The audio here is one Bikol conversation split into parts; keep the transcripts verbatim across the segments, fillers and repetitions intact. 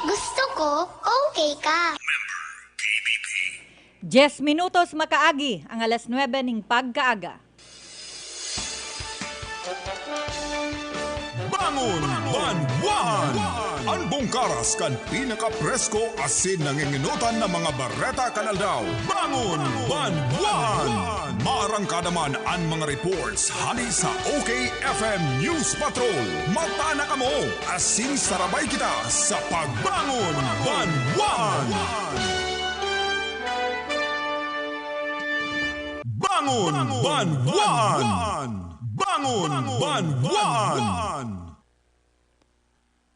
Gusto ko, okay ka. Diez minutos makaagi ang alas nuebe ning pagkaaga. Bangon Banwaan! An bungkaras kan pinakapresko asin nanginginotan na mga bareta kan aldaw. Bangon Banwaan! Maarangkada man an mga reports hali sa O K F M News Patrol. Mata na kamo, asin sarabay kita sa Pagbangon Banwaan! Bangon Banwaan! Bangon Banwaan!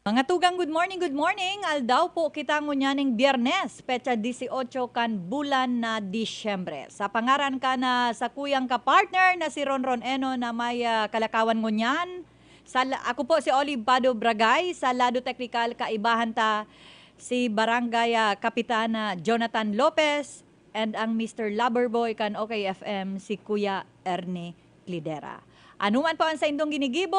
Mga tugang, good morning, good morning. Aldaw po kita ngunyan ning Biyernes, petsa dieciocho kan bulan na Disyembre. Sa pangaran kan, ah, sakuyang kapartner na si Ronron Eno na may, ah, kalakawan ngunyan, sa la-, ako po si Olive Pado Bragay, sa lado teknikal, kaibahan ta si Barangay, ah, Kapitan, ah, Jonathan Lopez, and ang Mister Loverboy kan O K F M, si Kuya Ernie Clidera. Ano man po ang saindong ginigibo,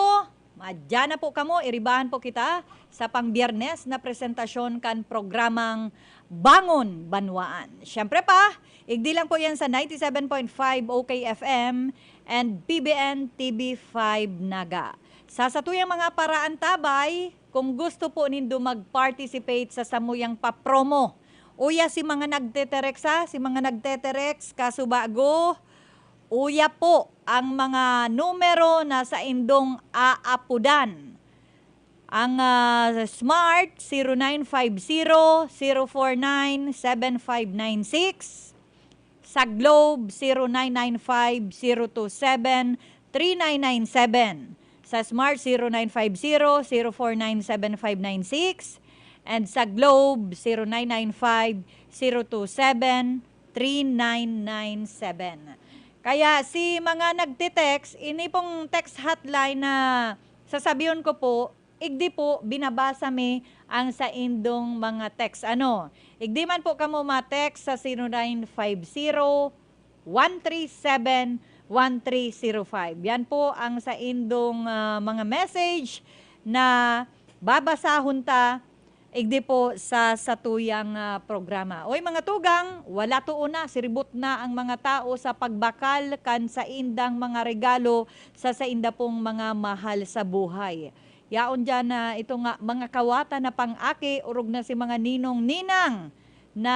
madya na po kamo, iribahan po kita sa pang-Biyernes na presentasyon kan programang Bangon Banwaan. Siyempre pa, igdi lang po yan sa ninety-seven point five O K F M and P B N T V five Naga. Sa satuyang mga paraantabay, kung gusto po nindo mag-participate sa samuyang pa-promo, uya si mga nagteterex, ha, si mga nagteterex, kaso bago, uya po ang mga numero na saindong aapodan. Ang, ah, Smart, zero nine five zero, zero four nine, seven five nine six. Sa Globe, zero nine nine five, zero two seven, three nine nine seven. Sa Smart, zero nine five zero, zero four nine seven five nine six. And sa Globe, zero nine nine five, zero two seven, three nine nine seven. Kaya si mga nagte-text, ini pong text hotline na sasabihon ko po, igdi po, binabasa mi ang saindong mga text. Ano? Igdi man po kamo ma-text sa zero nine five zero, one three seven, one three zero five. Yan po ang saindong, ah, mga message na babasahon ta igdi po sa satuyang, ah, programa. Oy, mga tugang, wala toon na, siribot na ang mga tao sa pagbakal kan saindang mga regalo sa sainda pong mga mahal sa buhay. Yaon diyan na ito nga, mga kawatan na pang-aki, orog na si mga ninong-ninang na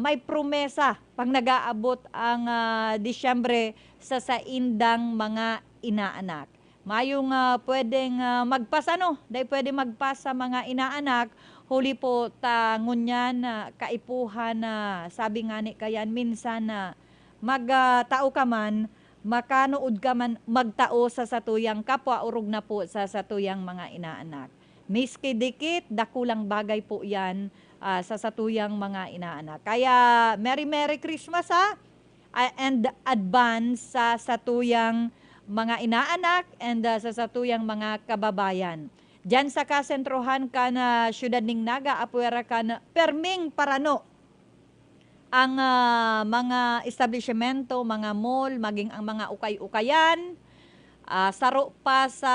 may promesa pang nag-aabot ang, ah, Disyembre sa saindang mga inaanak. Mayong, ah, pwedeng, ah, magpas, ano, dai pwede magpas sa mga inaanak, huli po ta ngunyan na kaipuhan na sabi nga ni kayan minsan na mag, ah, tao ka man, makanood ka man magtao sa satuyang kapwa, orog na po sa satuyang mga inaanak. Miski dikit, dakulang bagay po yan, ah, sa satuyang mga inaanak. Kaya Merry Merry Christmas, ha! Ah, and advance sa satuyang mga inaanak and, ah, sa satuyang mga kababayan. Diyan sa kasentrohan kan, ah, siyudad ning Naga, apwera kan perming parano ang, ah, mga establisyemento, mga mall, maging ang mga ukay-ukayan, ah, saro pa sa,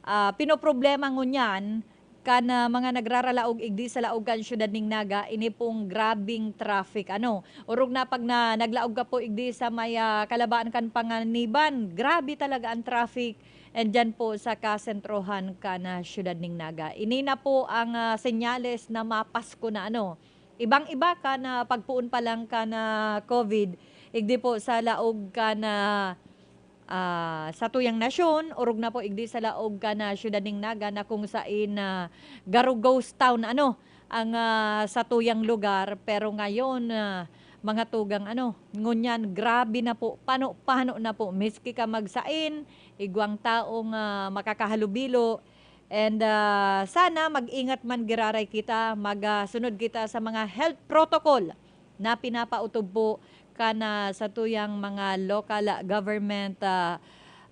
ah, pinoproblema ngunyan kan, ah, mga nagraralaog igdi sa laog kan siyudad ning Naga, ini pong grabing traffic. Ano, orog na pag na, naglaog ka po igdi sa may, ah, kalabaan kan Panganiban, grabe talaga ang traffic. And dyan po sa kasentrohan kan, ah, siyudad ning Naga. Ini na po ang, ah, senyales na mapasko na, ano. Ibang-iba kan, ah, pagpoon pa lang kan, ah, COVID, igdi po sa laog kan, ah, ah, satuyang nasyon, orog na po igdi sa laog kan, ah, siyudad ning Naga na kung sain, ah, garo ghost town, ano, ang, ah, satuyang lugar. Pero ngayon, ah, mga tugang, ano, ngunyan, grabe na po, pano-pano na po. Miski ka magsain, igwang taong, ah, makakahalubilo. And, ah, sana mag-ingat man giraray kita, mag, ah, sunod kita sa mga health protocol na pinapautob po kan, ah, satuyang mga local government, ah,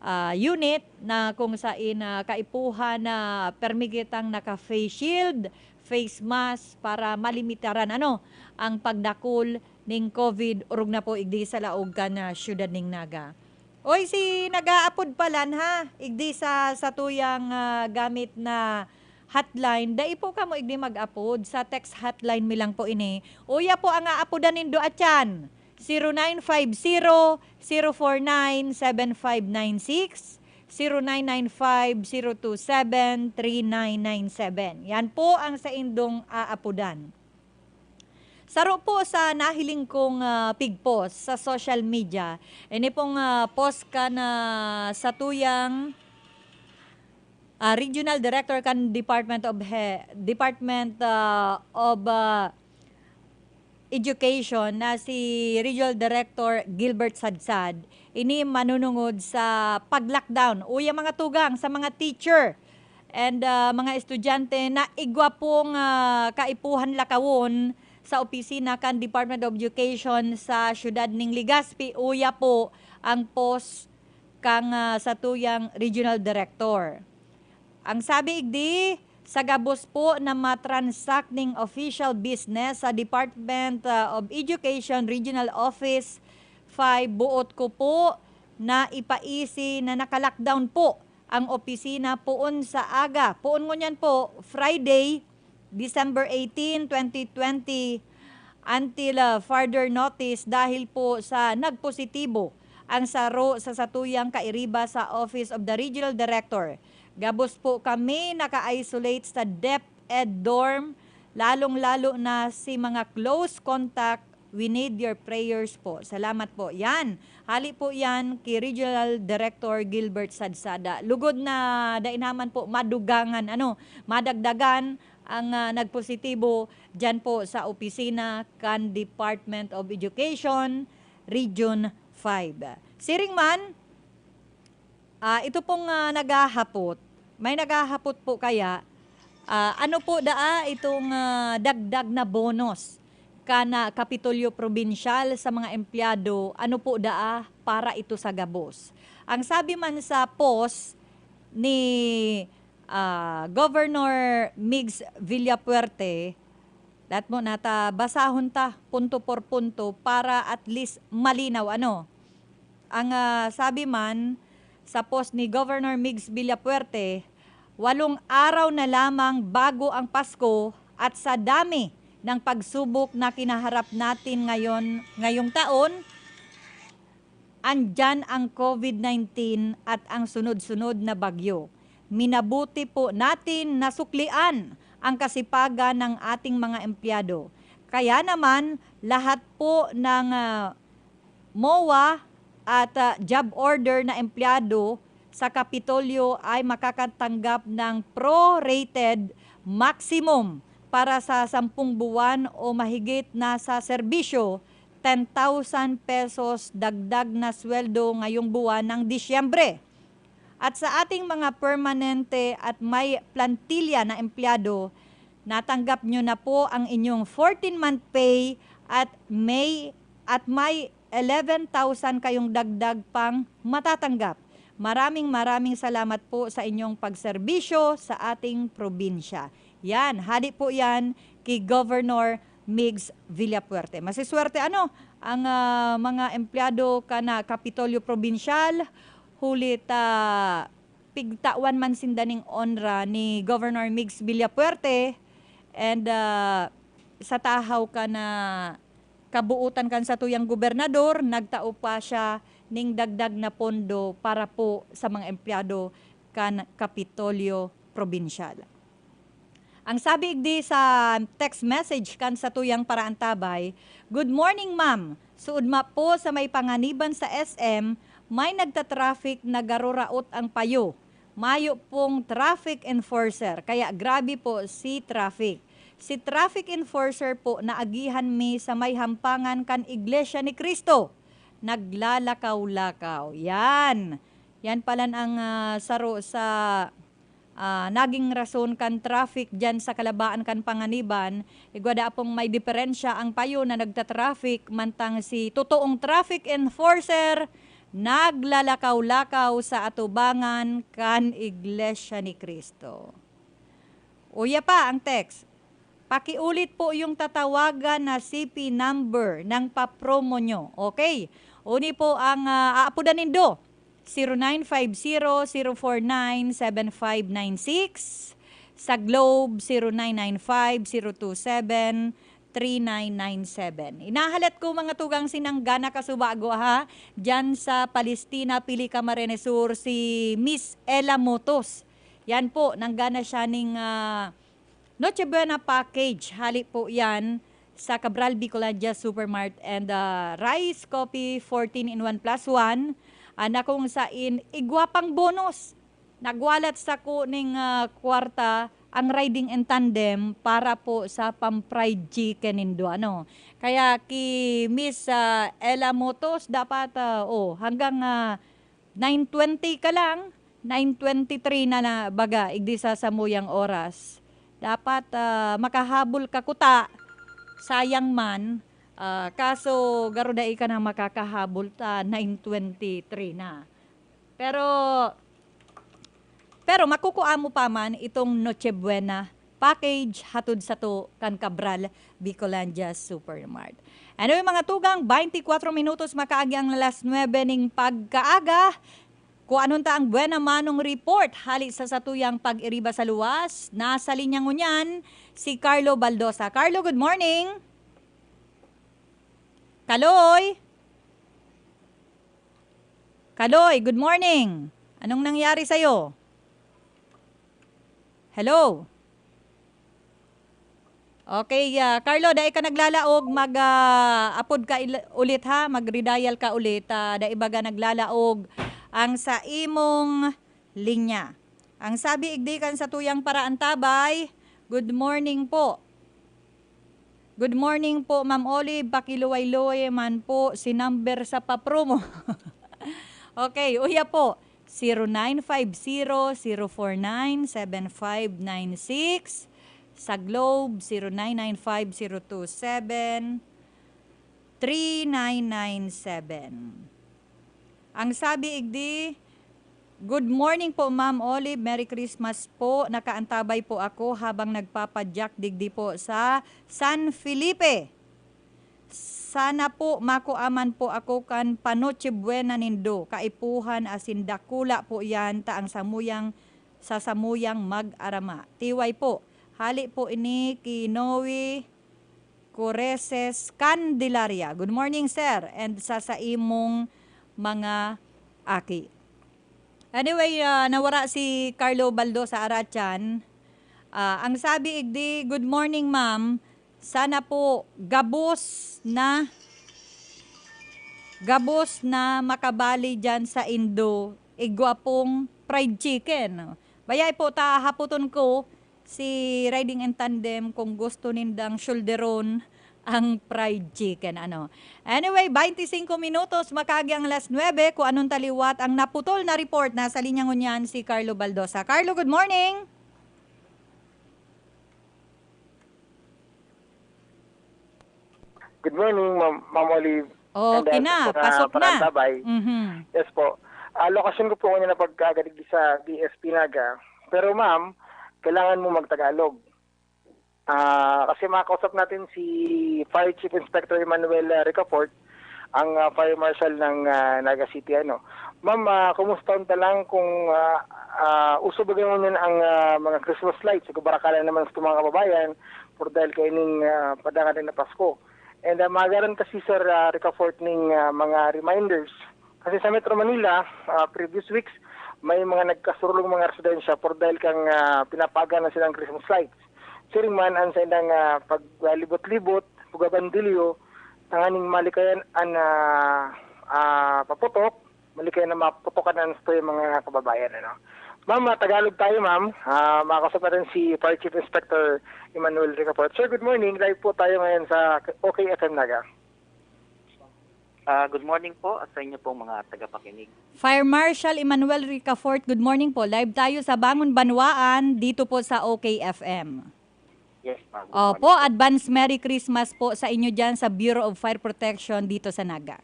ah, unit na kung sain, ah, kaipuhan na permi kitang naka-face shield, face mask para malimitaran, ano, ang pagdakul ning COVID, orog na po igdi sa laog kan, ah, siyudad ning Naga. Oy, si nag-aapod palan, ha, igdi sa satuyang, ah, gamit na, hotline, dai po kamo igdi mag-apod. Sa text hotline mi lang po ini. Uya po ang aapodan nindo atyan, zero nine five zero, zero four nine, seven five nine six, zero nine nine five, zero two seven, three nine nine seven. Yan po ang saindong aapodan. Saro po sa nahiling kong, ah, pigpost sa social media, ini pong, ah, post kan satuyang, ah, Regional Director kan Department of He-, Department, ah, of, ah, Education na si Regional Director Gilbert Sadsad. Ini manunungod sa pag-lockdown. Uya, mga tugang, sa mga teacher and, ah, mga estudyante na igwa pong, ah, kaipuhan lakawon sa opisina kan Department of Education sa siyudad ning Legazpi, uya po ang post kan, ah, satuyang Regional Director. Ang sabi igdi, sa gabos po na matransact ning official business sa Department, ah, of Education Regional Office five, boot ko po na ipaisi na naka-lockdown po ang opisina poon sa aga. Poon ngunyan po, Friday, December eighteen, twenty twenty, until, ah, further notice dahil po sa nagpositibo ang saro sa satuyang kairiba sa Office of the Regional Director. Gabos po kami naka-isolate sa DepEd dorm, lalong-lalo na si mga close contact. We need your prayers po. Salamat po. Yan. Hali po yan ki Regional Director Gilbert Sadsada. Lugod na dai naman po madugangan, ano, madagdagan ang, ah, nagpositibo dyan po sa opisina kan Department of Education, Region five. Siring man, ah, ito pong, ah, naghahapot, may naghahapot po kaya, ah, ano po daa itong, ah, dagdag na bonus kan, ah, Kapitolyo Probinsyal sa mga empleyado, ano po daa para ito sa gabos? Ang sabi man sa post ni, ah, Governor Migs Villafuerte, lahat mo nata, basahon ta punto por punto para at least malinaw, ano? Ang, ah, sabi man sa post ni Governor Migs Villafuerte, "Walong araw na lamang bago ang Pasko at sa dami ng pagsubok na kinaharap natin ngayon, ngayong taon, andiyan ang COVID nineteen at ang sunod-sunod na bagyo. Minabuti po natin na suklian ang kasipagan ng ating mga empleyado. Kaya naman, lahat po ng, ah, MOA at, ah, job order na empleyado sa Kapitolyo ay makakatanggap ng prorated maximum para sa sampung buwan o mahigit na sa serbisyo, ten thousand pesos dagdag na sweldo ngayong buwan ng Disyembre. At sa ating mga permanente at may plantilya na empleyado, natanggap nyo na po ang inyong fourteen-month pay at may, at may eleven thousand kayong dagdag pang matatanggap. Maraming, maraming salamat po sa inyong pagserbisyo sa ating probinsya." Yan, hali po yan ki Governor Migs Villafuerte. Masiswerte, ano, ang, ah, mga empleyado kan Kapitolyo Probinsyal, huli ta pigtawan man sinda ning onra ni Governor Migs Villafuerte, and, ah, sa tahaw kan kabuotan kan satuyang gobernador, nagtao pa siya ning dagdag na pondo para po sa mga empleyado kan Kapitolyo Probinsyal. Ang sabi igdi sa text message kan satuyang paraantabay, "Good morning, ma'am. Suod ma po sa may panganiban sa S M, may nagta-traffic na garo raot ang payo. Mayo pong traffic enforcer, kaya grabe po si traffic. Si traffic enforcer po naagihan mi sa may hampangan kan Iglesia ni Cristo. Naglalakaw-lakaw." Yan. Yan palan ang, ah, saro sa, ah, naging rason kan traffic diyan sa kalabaan kan panganiban. Igwa da pong may diferensya ang payo na nagta-traffic, mantang si totoong traffic enforcer naglalakaw-lakaw sa atubangan kan Iglesia ni Cristo. Uya pa ang text, "Pakiulit po yung tatawagan na C P number ng pa-promo nyo." Okay. Uni po ang, ah, aapodan nindo. Zero nine five zero, zero four nine, seven five nine six, Sa Globe, zero nine nine five, zero two seven, three nine nine seven. Inahalat ko, mga tugang, si nanggana kasubago, ha, diyan sa Palestina, Pili, Camarines Sur, si Miss Ella Motos. Yan po, nanggana siya ning, ah, Noche Buena package. Hali po yan sa Cabral Bicolandia Supermart and, ah, Rice Coffee fourteen in one plus one, ah, na kung sain igwa pang bonus. Nagwalat sako ning, ah, kwarta ang riding in tandem para po sa pam-fried chicken nindo, ano. Kaya ki Miss, ah, Ella Motos, dapat, ah, oh, hanggang, ah, nine twenty ka lang, nine twenty-three na, na baga, igdi sa samuyang oras. Dapat, ah, makahabol ka kuta, sayang man. Ah, kaso, garo dai ka na makakahabol ta nine twenty-three na. Pero, pero makukua mo pa man itong Noche Buena package hatod sato kan Cabral Bicolandia Supermart. Anyway, mga tugang, twenty-four minutos makaagi ang alas nuebe ning pagkaaga. Kuanon ta ang Buena Manong Report hali sa satuyang pag-iriba sa luwas. Nasa linya ngunyan si Carlo Baldosa. Carlo, good morning. Kaloy? Kaloy, good morning. Anong nangyari sa'yo? Hello? Okay, ah, Carlo, dai ka naglalaog, mag, ah, apod ka il-, ulit, ha, mag-redial ka ulit. Ah, dai baga naglalaog ang sa imong linya. Ang sabi igdi kan satuyang paraantabay, "Good morning po." "Good morning po, Ma'am Olive. Pakiluway-luway man po si number sa pa-promo." Okay, uya po. Zero nine five zero, zero four nine, seven five nine six. Sa Globe, zero nine nine five zero two seven three nine nine seven. Ang sabi igdi, "Good morning po, Ma'am Olive. Merry Christmas po. Nakaantabay po ako habang nagpapadyak digdi po sa San Felipe. Sana po makua man po ako kan pa-Noche Buena nindo. Kaipuhan asin dakula po yan ta ang samuyang sa samuyang mag-arama." Tiway po. Hali po ini ki Noe Coreses Candelaria. Good morning, sir, and sa saimong mga aki. Anyway, ah, nawara si Carlo Baldo sa Arachan. Ah, ang sabi igdi, "Good morning, ma'am. Sana po gabos na, gabos na makabali diyan sa indo, igwa pong fried chicken." Bayai po ta hapoton ko si Riding in Tandem kung gusto nindang shoulderon ang fried chicken, ano. Anyway, twenty-five minutos, makaagi ang alas nuebe, kuanon ta liwat ang naputol na report. Nasa linya ngunyan si Carlo Baldosa. Carlo, good morning! Good morning, Ma'am, Ma'am Olive. Okay And, uh, na, sa mga pasok na. Parantabay. Mhm. Yes po. Ah, lokasyon ko po ngayon na pagkagalig sa B S P Naga. Pero, ma'am, kailangan mo magtagalog. Ah, kasi makausap natin si Fire Chief Inspector Emmanuel, ah, Ricafort, ang, ah, Fire Marshal ng, ah, Naga City, ano. Ma'am, ah, kumusta unta lang kung, ah, ah, uso ba ngayon ang, ah, mga Christmas lights? Sa kabarakalan naman sa mga kababayan, por dahil kaining, ah, padangat na Pasko. And, ah, magaran kasi, Sir, ah, Ricafort ning, ah, mga reminders. Kasi sa Metro Manila, ah, previous weeks, may mga nagkasurulong mga residensya por dahil kang, ah, pinapaga na silang Christmas lights. Siring man ang sa ilang, ah, paglibot-libot, pagabandilyo, tanganing malikayan an, ah, ah, paputok, malikayan na maputokan ang sa mga kababayan, ano. Ma'am, ah, Tagalog tayo, ma'am. Ah, makakausap natin si Fire Chief Inspector Emmanuel Ricafort. Sir, good morning. Live po tayo ngayon sa O K F M Naga. Ah, good morning po sa inyo pong mga tagapakinig. Fire Marshal Emmanuel Ricafort, good morning po. Live tayo sa Bangon Banwaan, dito po sa O K F M. Yes, ma'am. Good Opo, morning po. Advance Merry Christmas po sa inyo dyan sa Bureau of Fire Protection dito sa Naga.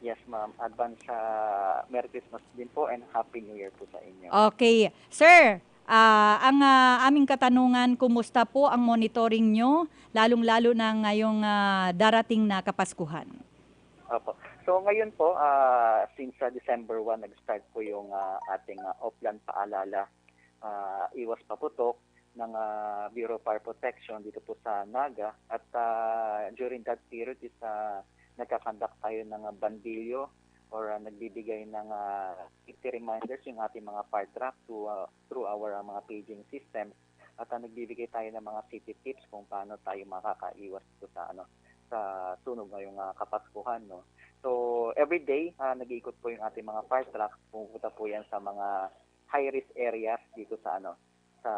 Yes, ma'am. Advance, ah, Merry Christmas din po and Happy New Year po sa inyo. Okay. Sir, ah, ang, ah, aming katanungan, kumusta po ang monitoring nyo, lalong-lalo na ngayong, ah, darating na Kapaskuhan? Opo. So, ngayon po, ah, since, ah, December one, nag-start po yung, ah, ating, ah, Oplan Paalala, ah, Iwas Paputok. ng, ah, Bureau of Fire Protection dito po sa Naga. At, ah, during that period is, ah, nagkakandak tayo ng, ah, bandilyo or, ah, nagbibigay ng, ah, safety reminders yung ating mga fire truck to, ah, through our, ah, mga paging systems. At, ah, nagbibigay tayo ng mga safety tips kung paano tayo makakaiwas dito sa, ano, sa sunog ngayong, ah, Kapaskuhan, no? So, every day, ah, nag-iikot po yung ating mga fire truck. Pumupunta po yan sa mga high-risk areas dito sa, ano, sa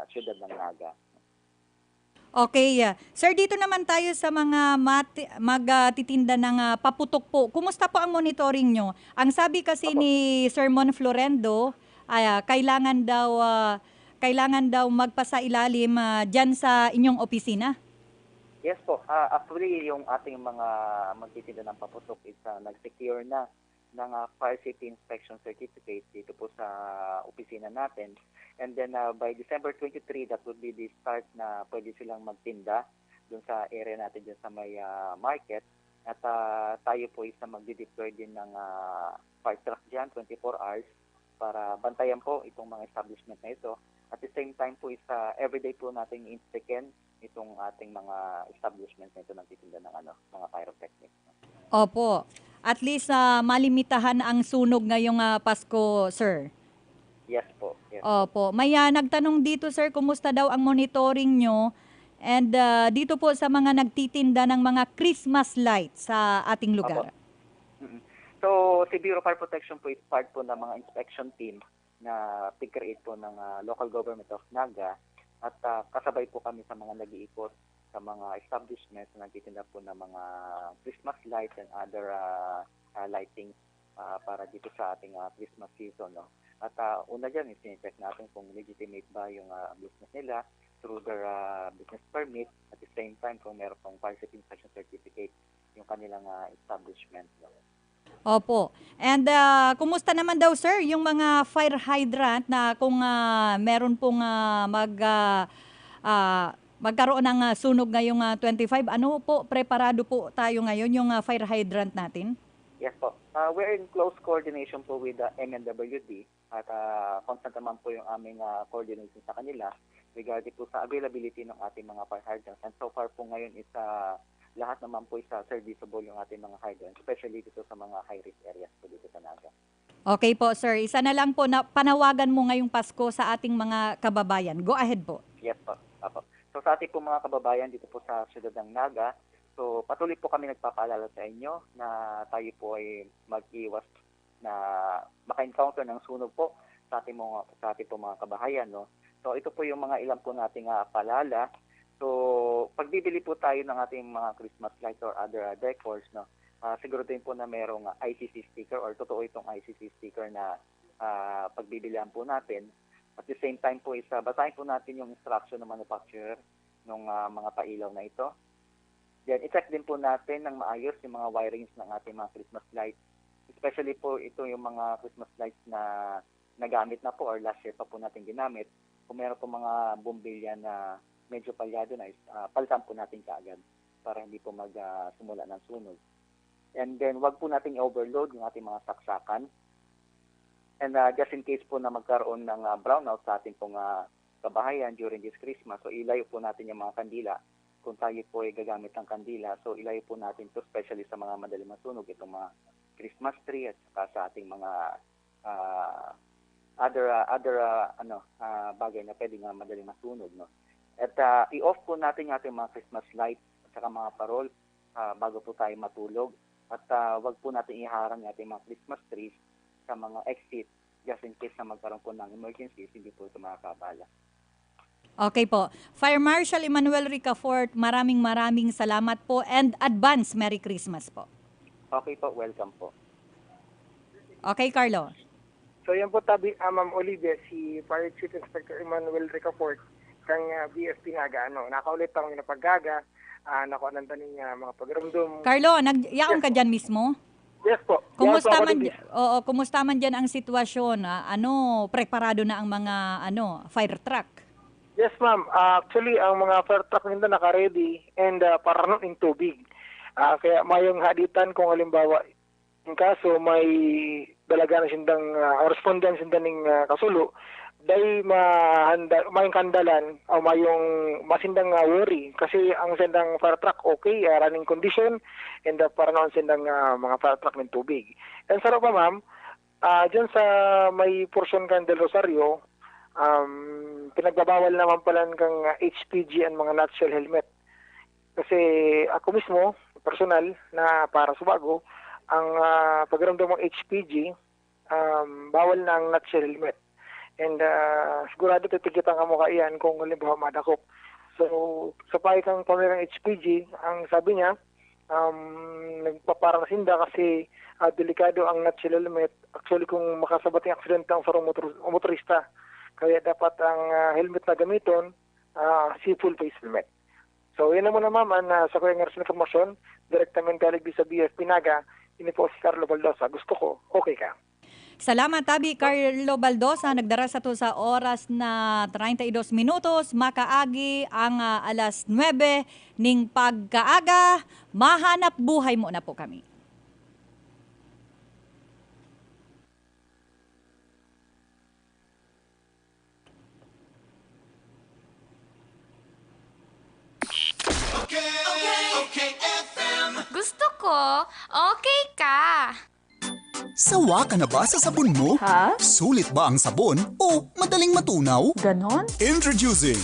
siyudad ng Naga. Okay. Ah, sir, dito naman tayo sa mga mati- magtitinda ng, ah, paputok po. Kumusta po ang monitoring nyo? Ang sabi kasi Opo. ni Sir Mon Florendo, ah, kailangan daw, ah, kailangan daw magpasailalim, ah, dyan sa inyong opisina. Yes po. Ah, actually, yung ating mga magtitinda ng paputok is, ah, nag-secure na ng, ah, fire safety inspection certificate dito po sa opisina natin. And then, ah, by December twenty-three, that would be the start na pwede silang magtinda dun sa area natin dyan sa may, ah, market. At, ah, tayo po is na magdi-deploy din ng, ah, fire truck dyan, twenty-four hours, para bantayan po itong mga establishment na ito. At the same time po is, ah, everyday po nating inspekin itong ating mga establishment na ito nagtitinda ng, ano, mga pyrotechnics. Opo. At least, ah, malimitahan ang sunog ngayong, ah, Pasko, sir. Yes po. Yes. Opo. May, ah, nagtanong dito, sir, kumusta daw ang monitoring nyo? And, ah, dito po sa mga nagtitinda ng mga Christmas lights sa ating lugar. Opo. Mm. So, si Bureau of Fire Protection po is part po ng mga inspection team na pig-create po ng, ah, local government of Naga. At, ah, kasabay po kami sa mga nag-iikot sa mga establishment na nagtitinda po ng mga Christmas lights and other, ah, ah, lighting, ah, para dito sa ating, ah, Christmas season, no? At, ah, una dyan, is check natin kung legitimate ba yung, ah, business nila through their, ah, business permit. At the same time, kung meron pong fire safety inspection certificate yung kanilang, ah, establishment, no? Opo. And, ah, kumusta naman daw, sir, yung mga fire hydrant na kung, ah, meron pong, ah, mag, ah, ah, magkaroon ng, ah, sunog ngayong, ah, twenty-five, ano po, preparado po tayo ngayon yung, ah, fire hydrant natin? Yes po. Ah, we're in close coordination po with the M N W D at, ah, constant naman po yung aming, ah, coordination sa kanila regarding po sa availability ng ating mga fire hydrants. And so far po ngayon is, ah, lahat naman po is, ah, serviceable yung ating mga hydrants, especially dito sa mga high-risk areas po dito sa Naga. Okay po, sir. Isa na lang po na panawagan mo ngayong Pasko sa ating mga kababayan. Go ahead po. Yes po. Apo. So sa ating po mga kababayan dito po sa siyudad ng Naga, so patuloy po kami nagpapaalala sa inyo na tayo po ay mag-iwas na maka-encounter ng sunog po sa ating mga, sa ating po mga kabahayan, no? So ito po yung mga ilan po nating, ah, paalala. So pagbibili po tayo ng ating mga Christmas lights or other, ah, decors, no? Ah, siguraduhin po na merong, ah, I C C sticker or totoo itong I C C sticker na, ah, pagbibilihan po natin. At the same time po is, ah, basahin po natin yung instruction ng manufacturer ng, ah, mga pailaw na ito. Then, i-check din po natin ng maayos yung mga wirings ng ating mga Christmas lights. Especially po ito yung mga Christmas lights na nagamit na po or last year pa po natin ginamit. Kung meron po mga bombilya na medyo palyado na, is, ah, palitan po natin kaagad para hindi po mag, ah, simula ng sunog. And then, wag po natin i-overload yung ating mga saksakan. And, ah, just in case po na magkaroon ng, ah, brownout sa ating pong, ah, kabahayan during this Christmas, so ilayo po natin yung mga kandila. Kung tayo po ay gagamit ng kandila, so ilayo po natin to, especially sa mga madaling masunog, itong mga Christmas tree at saka sa ating mga, ah, other, ah, other, ah, ano, ah, bagay na pwede nga madaling masunog, no? At, ah, i-off po natin yung ating mga Christmas lights at saka mga parol, ah, bago po tayo matulog. At, ah, wag po natin iharang yung ating mga Christmas trees sa mga exit just in case na magkaroon po ng emergencies, hindi po ito makakaabala. Okay po. Fire Marshal Emmanuel Ricafort, maraming maraming salamat po and advance Merry Christmas po. Okay po, welcome po. Okay, Carlo. So yan po tabi, ah, Ma'am Olivia, si Fire Chief Inspector Emmanuel Ricafort kang, ah, B F P Naga. Ano, nakaulit ang napagaga, ah, nakuha ng taning, ah, mga pagrumdum. Carlo, nag yaon ka diyan mismo? Yes po. Kumusta Yes po, man Olivia. Oo, kumusta man diyan ang sitwasyon? Ah, ano, preparado na ang mga ano, fire truck? Yes, ma'am. Ah, actually, ang mga fire truck ninda naka-ready and, ah, paranon in tubig. Ah, kaya mayong haditan kung halimbawa, in kaso may dalagan na sindang, ah, respondan sinda ning, ah, kasulo, Dai mahanda-, mayong kaandalan o mayong masindang, ah, worry kasi ang sindang fire truck okay, ah, running condition, and, ah, paranoon sindang, ah, mga fire truck nin tubig. And saro pa, ma'am, ah, dyan sa may porsyon kan Del Rosario, um, pinagbabawal naman pala kang, ah, H P G ang mga nutshell helmet. Kasi ako mismo, personal, na para sa bago, ang, ah, pagramdam ng H P G, um, bawal na ang nutshell helmet. And, ah, sigurado titikitan ka mo kaiyan kung halimbawa madakop. So, sa payo kan pamirang H P G, ang sabi niya, um, nagpaparang sinda kasi, ah, delikado ang nutshell helmet. Actually, kung makasabat yung aksidente ang sarong motor-, motorista, kaya dapat ang, ah, helmet na gamiton, ah, si full face helmet. So, yun na muna, ma'am, ang, ah, sa Kuya Ngarson na impormasyon, direktamente aligdi sa B F P Naga, ini po si Carlo Baldosa. Gusto ko, okay ka. Salamat, tabi, Carlo Baldosa. Nagdara sato sa oras na treinta y dos minutos. Makaagi ang, ah, alas nuebe ning pagkaaga. Mahanap buhay mo na po kami. Gusto ko, okay ka. Sawa ka na ba sa sabon mo? Ha? Sulit ba ang sabon o madaling matunaw? Ganon? Introducing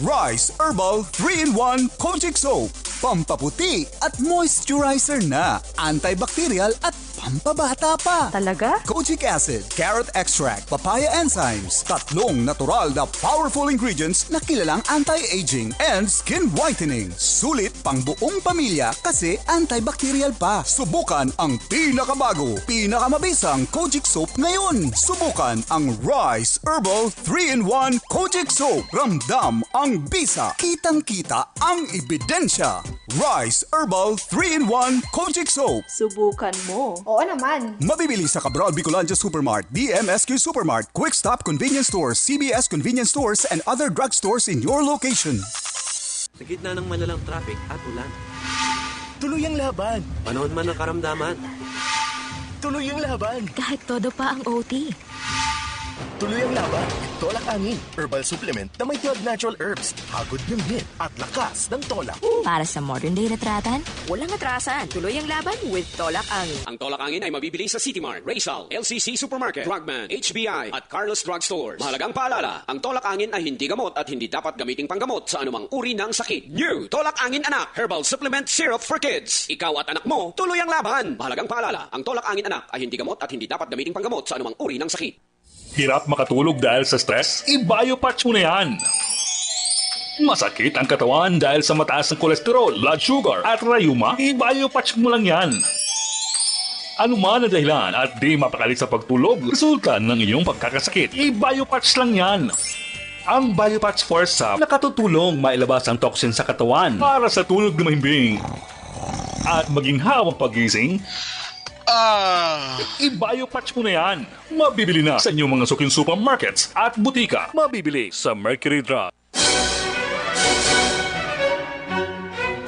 Rice Herbal three-in-one Kojic Soap. Pampaputi at moisturizer na. Antibacterial at pampabata pa. Talaga? Kojic acid, carrot extract, papaya enzymes. Tatlong natural na powerful ingredients na kilalang anti-aging and skin whitening. Sulit pang buong pamilya kasi antibacterial pa. Subukan ang pinakabago, pinakamabisang Kojic Soap ngayon. Subukan ang Rice Herbal three-in-one Kojic Soap. Ramdam ang bisa. Kitang-kita ang ebidensya. Rice Herbal three-in-one Kojic Soap. Subukan mo. Oo naman. Mabibili sa Cabral Bicolandia Supermart, D M S Q Supermart, Quick Stop Convenience Stores, C B S Convenience Stores, and other drugstores in your location. Sa gitna ng malalang traffic at ulan. Tuloy ang laban! Panahon man ng karamdaman. Tuloy ang laban! Kahit todo pa ang O T. Tuloy ang laban with Tolak Angin, herbal supplement na may twelve natural herbs, hagod ng hit at lakas ng tolak. Para sa modern day na tratan, walang atrasan. Tuloy ang laban with Tolak Angin. Ang Tolak Angin ay mabibili sa City Mart, Rizal, L C C Supermarket, Drugman, H B I, at Carlos Drug Stores. Mahalagang paalala, ang Tolak Angin ay hindi gamot at hindi dapat gamiting panggamot sa anumang uri ng sakit. New Tolak Angin Anak, Herbal Supplement Syrup for Kids. Ikaw at anak mo, tuloy ang laban. Mahalagang paalala, ang Tolak Angin Anak ay hindi gamot at hindi dapat gamiting panggamot sa anumang uri ng sakit. Hirap makatulog dahil sa stress? I-Biopatch mo na yan. Masakit ang katawan dahil sa mataas na kolesterol, blood sugar, at rayuma? I-Biopatch mo lang yan. Ano man ang dahilan at di mapakali sa pagtulog, resulta ng iyong pagkakasakit, i-Biopatch lang yan. Ang Biopatch Force Sap nakatutulong mailabas ang toxin sa katawan para sa tulog na mahimbing at maginhawang pagising. Ah, i-Biopatch mo na yan. Mabibili na sa inyong mga suking supermarkets at butika. Mabibili sa Mercury Drug.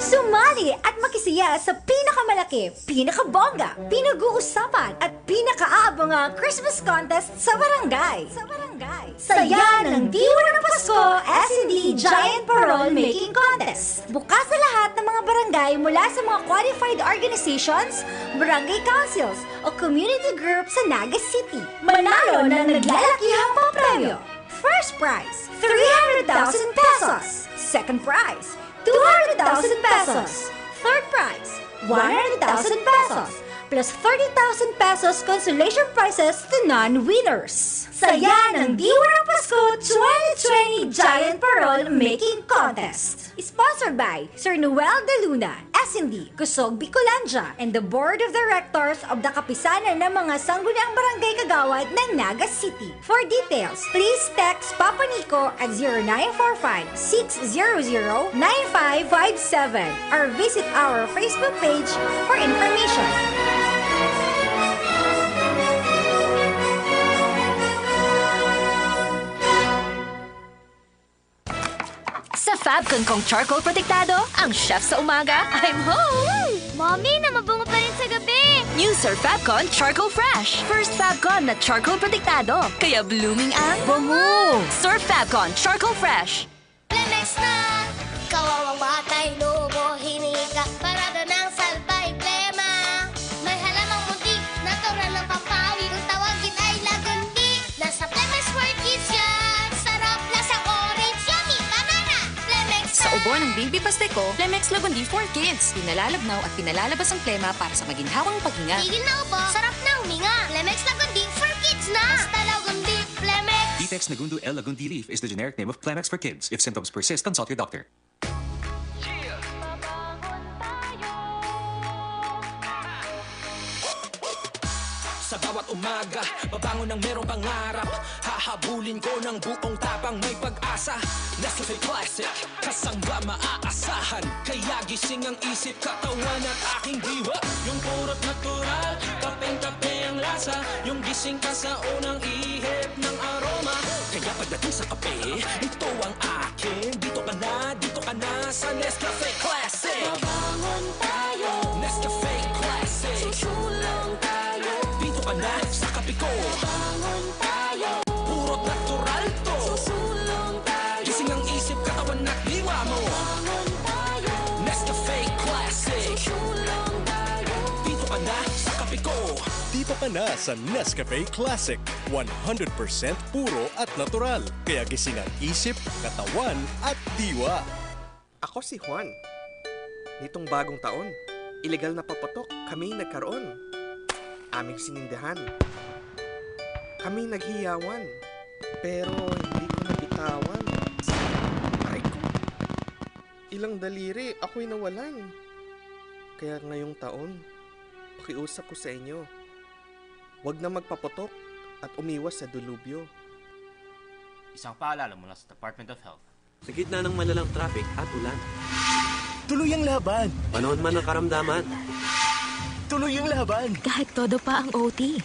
Sumali at makisaya sa pinakamalaki, pinakabongga, pinag-uusapan at pinakaabangang Christmas contest sa barangay. Sa barangay. Saya ng Diwa ng Pasko S and D Giant Parol Making Contest. Bukas sa lahat ng mga barangay mula sa mga qualified organizations, barangay councils, o community group sa Naga City. Manalo ng naglalakihang papremyo. First prize, three hundred thousand pesos. Second prize, two hundred thousand pesos. Third prize, one hundred thousand pesos. Plus thirty thousand pesos consolation prizes to non-winners. Saya ng Diwa ng Pasko twenty twenty Giant Parol Making Contest. Sponsored by Sir Noel De Luna, S and D, Kusog Bicolandia, and the Board of Directors of the Kapisanan ng mga Sangguniang Barangay Kagawad ng Naga City. For details, please text Papa Nico at zero nine four five, six zero zero, nine five five seven or visit our Facebook page for information. Sa Fabcon kong charcoal protektado, ang chef sa umaga, I'm home! Mommy, na mabungo pa rin sa gabi! New Sir Fabcon Charcoal Fresh. First Fabcon na charcoal protektado. Kaya blooming ang bango! Sir Fabcon Charcoal Fresh. Lemex na! Kawawang batay, lobo, hinika, parada ng salbay, plema. May halamang munti, natural na pampawi. Kung tawagin ay lagundi, nasa Lemex World Kids yan. Sarap, lasang orange, yummy, banana. Lemex Sa na! ubo ng Baby Pasteco, Lemex Lagundi for Kids. Pinalalabnaw at pinalalabas ang plema para sa maginhawang paghinga. Tigil na ubo, sarap na huminga. Lemex Lagundi for Kids na! Basta Lagundi, Lemex! Vitex Nagundo L Lagundi Leaf is the generic name of Plemex for Kids. If symptoms persist, consult your doctor. Sa bawat umaga, babangon ng merong pangarap. Hahabulin ko ng buong tapang, may pag-asa. Nescafe Classic, kasangga maaasahan. Kaya gising ang isip, katawan at aking diwa. Yung purot natural, kapeng-kape ang lasa. Yung gising ka sa unang ihip ng aroma. Kaya pagdating sa kape, ito ang akin. Dito ka na, dito ka na sa Nescafe Classic. Babangon tayo. Nescafe Classic. Susulong tayo. Dito ka na sa kape ko. Babangon tayo. Puro natural to. Susulong tayo. Gising ang isip, katawan at diwa mo. Babangon tayo. Nescafe Classic. Susulong tayo. Dito ka na sa kape ko. Dito ka na sa Nescafe Classic. One hundred percent puro at natural. Kaya gising ang isip, katawan at diwa. Ako si Juan. Nitong bagong taon, ilegal na paputok kami nagkaroon. Aming sinindihan. Kami naghiyawan. Pero hindi ko nabitawan. Aray ko. Ilang daliri ako'y nawalan. Kaya ngayong taon, pakiusap ko sa inyo, wag na magpaputok at umiwas sa delubyo. Isang paalala mula sa Department of Health. Sa gitna ng malalang traffic at ulan. Tuloy ang laban! Panahon man ng karamdaman. Tuloy ang laban! Kahit todo pa ang O T.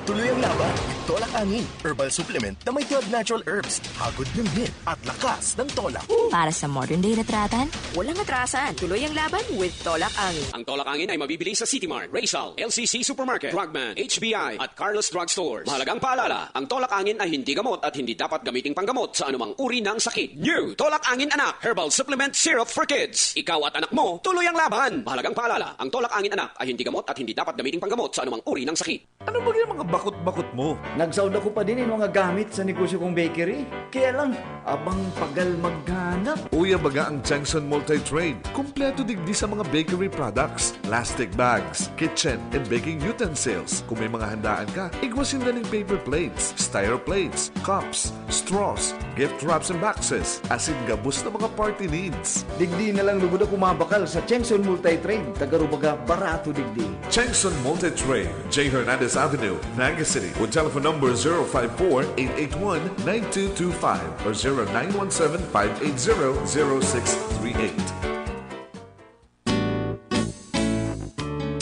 Tuloy ang laban with Tolak Angin, herbal supplement na may twelve natural herbs, hagod ng hit at lakas ng tolak. Para sa modern day na tratan, walang atrasan. Tuloy ang laban with Tolak Angin. Ang Tolak Angin ay mabibili sa City Mart, Rizal, L C C Supermarket, Drugman, H B I, at Carlos Drug Stores. Mahalagang paalala, ang Tolak Angin ay hindi gamot at hindi dapat gamiting panggamot sa anumang uri ng sakit. New Tolak Angin Anak, Herbal Supplement Syrup for Kids. Ikaw at anak mo, tuloy ang laban. Mahalagang paalala, ang Tolak Angin Anak ay hindi gamot at hindi dapat gamiting panggamot sa anumang uri ng sakit. Ano ba yung mga bakot-bakot mo? Nagsaod ako pa din yung mga gamit sa negosyo kong bakery. Kaya lang, abang pagal maghanap. Uya baga ang Changson Multi-Trade. Kompleto digdi sa mga bakery products, plastic bags, kitchen and baking utensils. Kung may mga handaan ka, igwa sinda ning paper plates, styro plates, cups, straws, gift wraps and boxes, asin gabos na mga party needs. Digdi na lang lugod ako mabakal sa Chengson Multi-Trade, taga Rubaga, barato digdi. Chengson Multi-Trade, J Hernandez Avenue, Naga City, with telephone number zero five four, eight eight one, nine two two five or zero nine one seven, five eight zero, zero six three eight.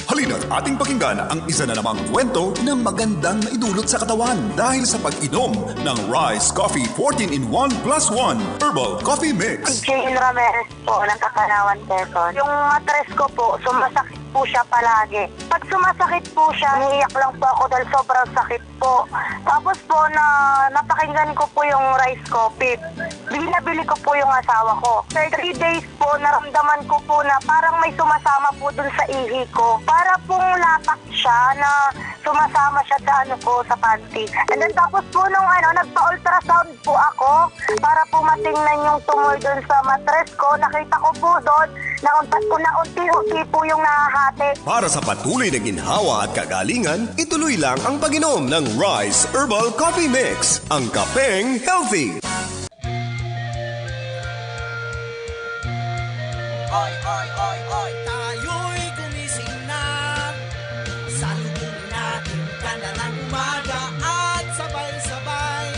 Halina't ating pakinggan ang isa na namang kwento na magandang maidulot sa katawan dahil sa pag-inom ng Rice Coffee fourteen in one plus one Herbal Coffee Mix. Si Jane Ramirez po, ng Kapanawan, Quezon. Yung matres ko po, sumasakit po siya palagi. Pag sumasakit po siya, umiiyak lang po ako dahil sobrang sakit po. Tapos po, na, napakinggan ko po yung Rice Coffee. Binabili ko po yung asawa ko. After three days po, naramdaman ko po na parang may sumasama po dun sa ihi ko. Para pong lapak siya na sumasama siya sa ano ko, sa panty. And then tapos po nung ano, nagpa-ultrasound po ako para po matingnan yung tumor dun sa matres ko. Nakita ko po doon na unta-, na unti-unti po yung nahahati. Para sa patuloy na ginhawa at kagalingan, ituloy lang ang pag-inom ng Rice Herbal Coffee Mix, ang kapeng healthy. Oy, oy, oy, oy, tayo'y gumising na. Salubungin natin ganda ng umaga at sabay-sabay,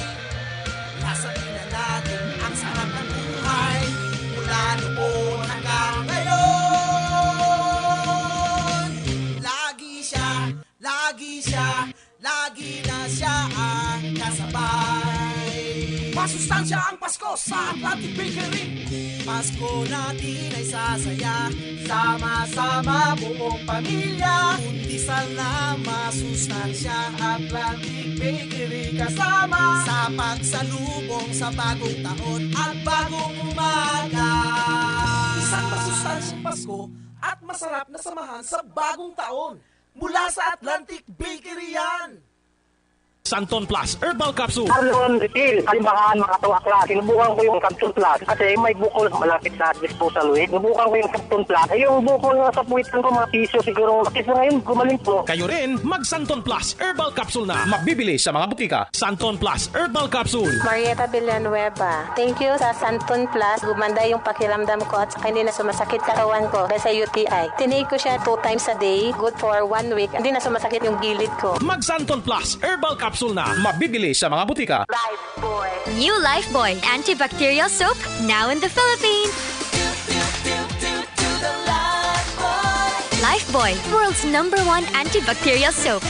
lasanin na natin ang sarap ng buhay. Mula noon hanggang ngayon, lagi siya, lagi siya, lagi na siya ang kasabay. Masustansya ang Pasko sa Atlantic Bakery. Pasko natin ay sasaya, sama-sama buong pamilya. Undisal na masustansya, Atlantic Bakery kasama. Sa pagsalubong sa bagong taon at bagong umaga. Isang masustansyang Pasko at masarap na samahan sa bagong taon. Mula sa Atlantic Bakery yan! Santon Plus Herbal Capsule. Arlon Refill, kalimbahan, mga tuwakla. Sinubukan ko yung Santon Plus kasi may bukol malapit sa disposal weight. Sinubukan ko yung Santon Plus. Eh, yung bukol nga sa puwitan ko, mga piso siguro. At least ngayon, gumaling po. Kayo rin, mag Santon Plus Herbal Capsule na. Mabibili sa mga butika. Santon Plus Herbal Capsule. Marieta Villanueva. Thank you sa Santon Plus. Gumanda yung pakiramdam ko at saka hindi na sumasakit katawan ko dahil sa U T I. Tinake ko siya two times a day, good for one week. Hindi na sumasakit yung gilid ko. Mag Santon Plus Herbal Capsule na. Mabibili sa mga butika. Lifebuoy. New Lifebuoy antibacterial soap, now in the Philippines. Lifebuoy, world's number one antibacterial soap.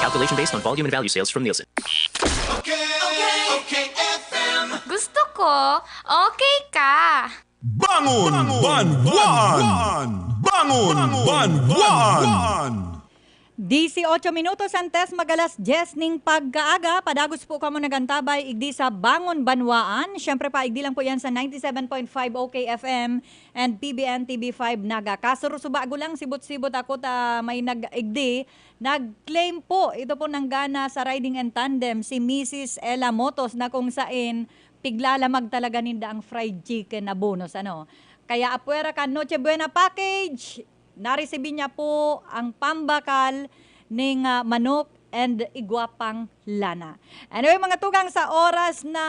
Calculation based on volume and value sales from Nielsen. Okay, okay, okay, F M. Gusto ko, okay ka. Bangon, Bangon, Banwaan! Bangon, Banwaan! Dieciocho minutos antes mag-alas dyes ning pagkaaga, padagos po kamo nag-antabay igdi sa Bangon Banwaan. Siyempre pa, igdi lang po yan sa ninety-seven point five O K F M and P B N T V five Naga. Kasurusubago lang, sibot-sibot ako ta may nag-igdi. Nag-claim po, ito po nanggana sa Riding and Tandem, si Misis Ella Motos, na kung sain piglalamag talaga ninda ang fried chicken na bonus, ano. Kaya apwera kan Noche Buena Package, naresibi niya po ang pambakal ning, ah, manok and igwa pang lana. Anyway, mga tugang, sa oras na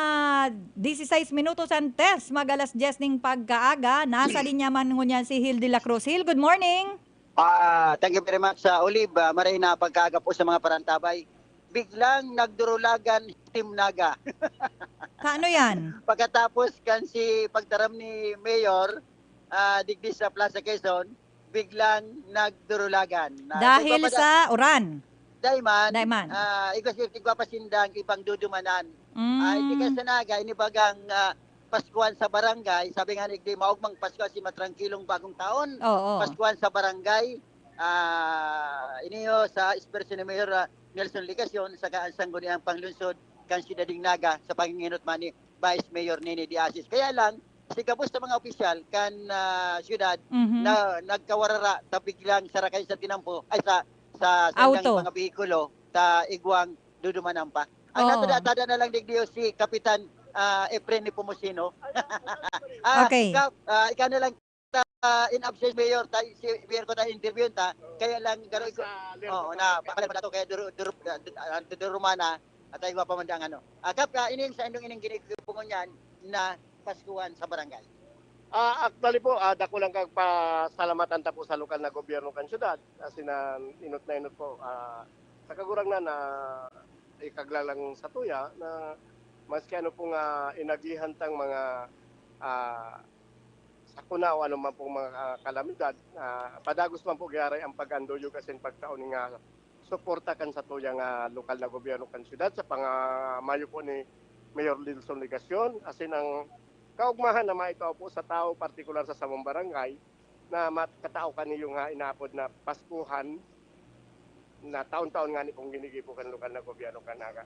dieciséis minutos antes mag alas dyes ning pagkaaga, nasa linya man ngunyan si Hil de la Cruz. Hil, good morning! Ah, thank you very much, ah, Olive. Ah, maray na pagkaaga po sa mga parantabay. Biglang nagdurulagan si Team Naga. Kaano yan? Pagkatapos kan si pagtaram ni Mayor, ah, digdi sa Plaza Quezon, biglang nagdurulagan. Na Dahil igwa pa sa uran? Daiman, Daiman. Ah, igwa, igwa pa sindang ibang dudumanan. Mm. Ah, hindi ka sa Naga, inibagang, ah, Paskuhan sa barangay, sabi nga ni Igdi, maugmang Pasko si matrangkilong bagong taon. Oo. Paskuhan sa barangay, ah, iniyo sa ekspresyon ni Mayor, ah, Nelson Legacion, saka ang sangguniang panglungsod kan Siyudad nin Naga sa panginginot man ni Vice Mayor Nene de Asis. Kaya lang, si gabos sa mga opisyal kan, ah, siyudad Mhm. na nagkawarara ta biglang sarakay sa tinampo, ay, sa, sa sandang Auto. mga behikulo, ta igwang dudumanan pa. Ang Oo. natada-tada na lang digdi si Kapitan, ah, Efren Nepomuceno. Ah, Okay. Kap, ah, ikaw na lang, ah, in absence Mayor, ta-, si Mayor ko ta interview ta, kaya lang garo-, Sa Lerdo oo, na, Barangay. Bakal pa to, kaya duru-, duru-, ah, du-, ah, durumana, at ay wa pa man dang ano. Ah, Kap, ah, ining sa indong ining ginigubungon yan na Paskuhan sa barangay. Ah, actually po, ah, dako lang kag pasalamatan ta po sa lokal na gobyerno kan siyudad. As in, ah, inot na inot po, ah, sa Kagurangnan na ikaglalang satuya na maski ano pong, ah, inagihan tang mga, ah, sakuna o ano man pong mga, ah, kalamidad, ah, padagos man po giaray ang pag-anduyog asin pagtao ning, ah, suporta kan satuya nga lokal na gobyerno kan siyudad sa pangamayo po ni Mayor Lilson Legacion, asin ang kaugmahan na maitao po sa tao, partikular sa samong barangay, na mat-, katao kaniyo nga inaapod na Paskuhan, na taon-taon ngani pong ginigibo kan lokal na gobyerno kan Naga.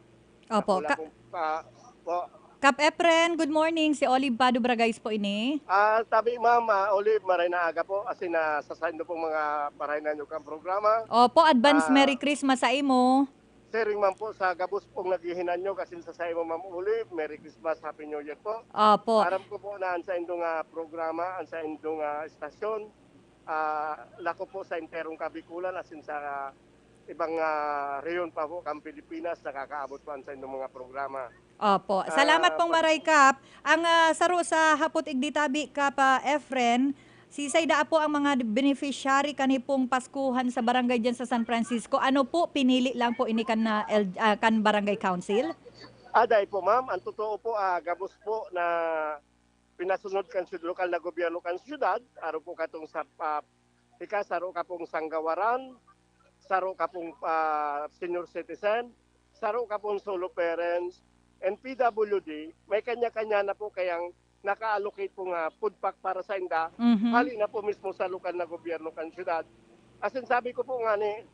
Opo, Ako lang ka- pong, ah, po. Kap Efren, good morning. Si Olive Pado Bragais po ini. Ah, tabi, Ma'am, ah, Olive, maray na aga po. Asin na sa saindo pong mga parainan nyo kang programa. Opo, advance Ah, Merry Christmas sa imo. Siring man po sa gabos pong naghihinan nyo, kasi sa saimo, Ma'am Olive, Merry Christmas, Happy New Year po. Opo. Aram ko po na ang saindo nga programa, ang saindo nga estasyon, ah, lako po sa enterong Kabikulan, asin sa ibang, ah, rehiyon pa po kan Pilipinas, nakakaabot po ang saindong mga programa. Opo. Ah, Salamat pong pag- maray, Kap. Ang, ah, saro sa hapot igdi tabi, Kap, ah, Efren, sisay daa po ang mga beneficiary kani pong Paskuhan sa barangay diyan sa San Francisco? Ano po, pinili lang po ini kan, ah, L-, ah, kan Barangay Council? Ah, dai po, ma'am. Ang totoo po, ah, gabos po na pinasunod kan sud-, lokal na gobyerno kan siyudad, aro po katong sa, ah, ika, saro ka pong sanggawaran, saro ka pong, ah, senior citizen, saro ka pong solo parents, and P W D, may kanya-kanya na po kayang naka-allocate po nga food pack para sa inda. Mhm. Hali na po mismo sa lokal na gobyerno kan syudad. As in, sabi ko po nga ni,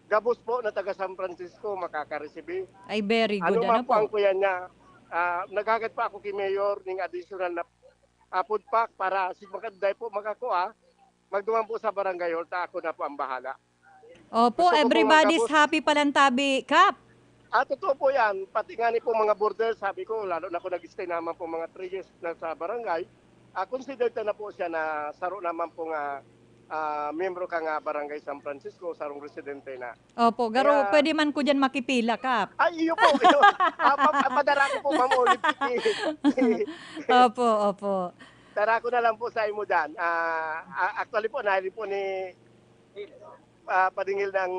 gabos po na taga San Francisco makakaresibi. Ay, very Ano good. man Ano po ang po? kuya niya, ah, naghagat pa ako kay Mayor ning additional na ah, food pack para si magkanday po makakuha, magduman po sa barangay hall, ta ako na po ang bahala. Opo, Gusto ko po everybody's magkabos- happy palantabi, Kap. Ah, totoo po yan. Pati nga ni po mga border, sabi ko, lalo na kung nag-stay naman po mga three years na sa barangay, ah, considered na, na po siya na saro naman po nga ah, miyembro ka nga Barangay San Francisco, sarong residente na. Opo, garo, Kaya- pwede man ko dyan makipila, Kap. Ay, iyo po. Iyo. Ah, pa- padara ko po, Ma'am Olive. Sige. Opo, opo. Dara ko na lang po sa imo dyan. Ah, a- actually po, nahiling po ni ah, padingil ng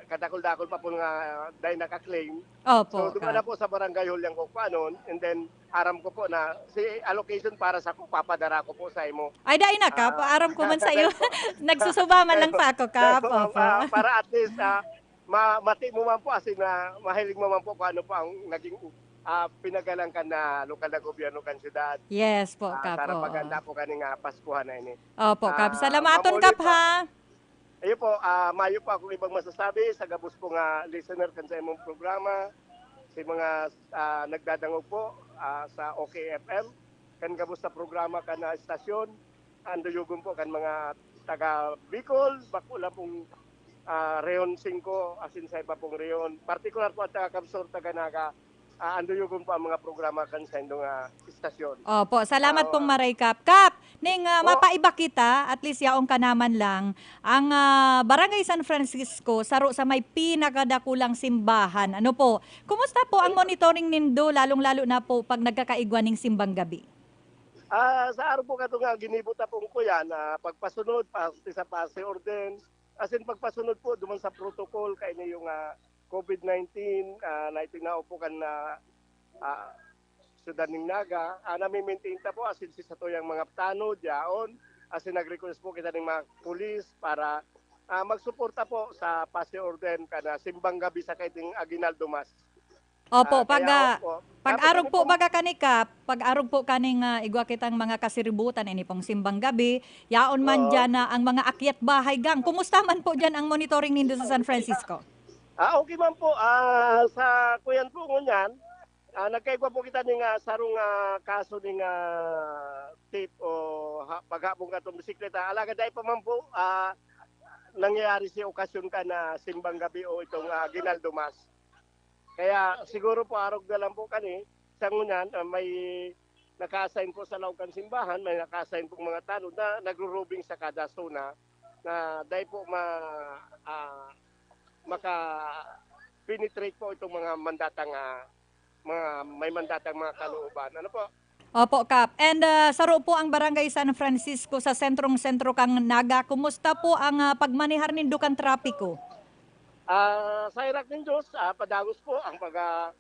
kadakol-dakol pa po nga dahil naka-claim. Opo, So, duman na Kap. po sa barangay hall yung kukuanon, and then aram ko po na si allocation para sa ko, papadara ko po sa imo. Ay, dai na, Kap. Ah, Aram ko man sa'yo. dahil po- Nagsusuba man lang pa ako, Kap. Dahil po, Opo. ah, para at least ah, ma mati mo man po, as in, ah, mahiling mo man po kung ano po ang naging ah, pinagalan kan na lokal na gobyerno kan syudad. Yes po, Ah, Kap. para Oo. Paganda po kaning ah, Paskuhan na ini. Opo, Kap. Ah, Salamaton, Ma'am Kap, Olive, ha? Iyo po, ah, mayo po akong ibang masasabi sa gabos po nga listener kan sa imong programa, sa mga ah, nagdadangog po ah, sa O K F M, kan gabos sa programa kan na estasyon, ang duyogon po kan mga taga Bicol, bako lang pong ah, Reon singko, asin sa iba pong reon. Partikular po at taga Kabsor, taga Naga, ah, ang duyogon po ang mga programa kan sa indong ah, estasyon. Opo, salamat Ah, pong maray, Kap. Kap, ning ah, Po. mapaiba kita, at least yaon ka naman lang, ang ah, Barangay San Francisco, saro sa may pinakadakulang simbahan. Ano po? Kumusta po ang monitoring nindo, lalong-lalo na po pag nagkakaigwa ning simbang gabi? Ah, sa araw po kato nga ginibo ta pong kuya na pagpasunod, pati sa pase orden, as in pagpasunod po duman sa protocol kaini yung ah, COVID nineteen, ah, na itinao po kan na ah, syudad ning Naga, ah, nami-maintain ta po, as in si satuyang mga tanod, yaon, as in nag-request po kita ning mga pulis para ah, magsuporta po sa pase orden kan na simbang gabi sa kaiting Aguinaldo Mass. Opo, Ah, pag kaya ah, po, pag dapat arog ini po pong baga kani, Kap, pag arog po kaning ah, igwa kitang mga kasiributan ini pong simbang gabi, yaon man Oo. diyan na ang mga akyat bahay gang. Kumusta man po diyan ang monitoring nindo sa San Francisco? Ah, okay man po. Ah, sa kuyan po ngunyan, ah, nagkaigwa po kita ning ah, sarong ah, kaso ning ah, thief o ha, paghabong katong bisikleta. Alagad dai pa man po ah, nangyayari si okasyon kan na simbang gabi o itong ah, Aguinaldo Mass. Kaya siguro po arog na lang po kani, sa ngunyan, ah, may naka-assign po sa laog kan simbahan, may naka-assign pong mga tanod na nagro-roving sa kada zona na dai po ma, ah, maka-penetrate po itong mga mandatang, ah, mga may mandatang mga kalooban. Ano po? Opo, Kap. And ah, saro po ang Barangay San Francisco sa sentrong-sentro kan Naga. Kumusta po ang ah, pagmanehar nindo kan trapiko? Ah, sa herak nin Diyos, ah, padagos po ang pag, ah,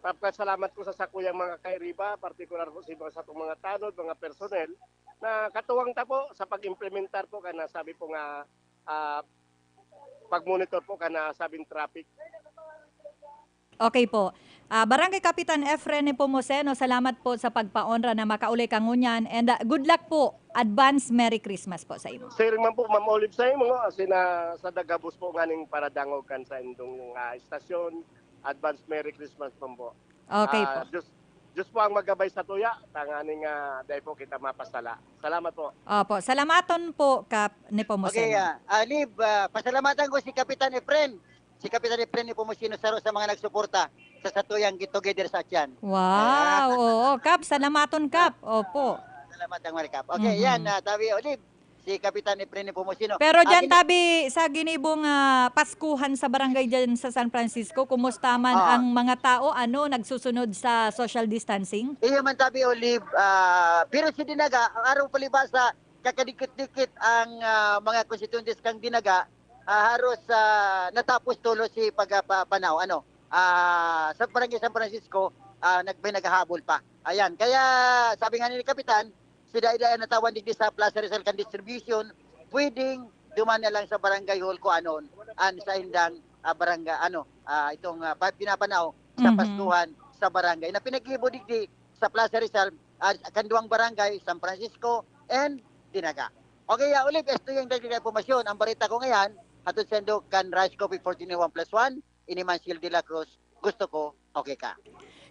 pagpasalamat ko sa sakuyang mga kairiba, partikular po sa mga, satong mga tanod, mga personnel, na katuwang ta po sa pag-implementar po kan na sabi po nga, ah, pag-monitor po kan na sabing traffic. Okay po. Ah, Barangay Kapitan Efren Nepomuceno, salamat po sa pagpaonra na makauli ka ngunyan. And ah, good luck po. Advance Merry Christmas po sa imo. Siring man po, Ma'am Olive, sa imo, as in, ah, sa dagabos po nganing paradangog kan sa indong ah, estasyon. Advance Merry Christmas man po. Okay Ah, po. Diyos, Diyos po ang magabay sa tuya, tanganing ah, dai po kita mapasala. Salamat po. Opo, salamaton po, Kap Nepomuceno. Okay, ah, ah, Liv, ah, pasalamatan ko si Kapitan Efren. Si Kapitan Efren Nepomuceno, saro sa mga nagsuporta sa satuyang get together sa Atian. Wow, oo, Kap, salamaton, Kap. Opo. Salamat ang Marikap. Okay, Mhm. yan, ah, tabi, Olive, si Kapitan Efren Nepomuceno. Pero Ah, diyan gini- tabi sa ginibong ah, Paskuhan sa barangay diyan sa San Francisco, kumusta man Ah. ang mga tao, ano, nagsusunod sa social distancing? Iyo man tabi, Olive, ah, pero si Dinaga, ang araw palibasa, kakadikit-dikit ang ah, mga konstituyentes kang Dinaga, ah, haros ah, natapos tulo si pagpapanaw, ano, ah, sa Barangay San Francisco, ah, nag, may naghahabol pa. Ayan, kaya sabi nga ni Kapitan, si Dai-Dai ang natawan digdi sa Plaza Rizal kan distribution, pwedeng duman na lang sa barangay hall ko anon, an sa indang ah, barangay, ano, ah, itong ah, pa- pinapanaw sa Mhm. Paskuhan sa barangay na pinaggibo digdi sa Plaza Rizal, ah, kan duwang barangay, San Francisco and Dinaga. Okay, ya, Olive, esto yung dagdag na impormasyon. Ang barita ko ngayon, hatod sendo kan Rice Coffee fourteen in one plus one, ini man si Hildy La Cruz, gusto ko, okay ka.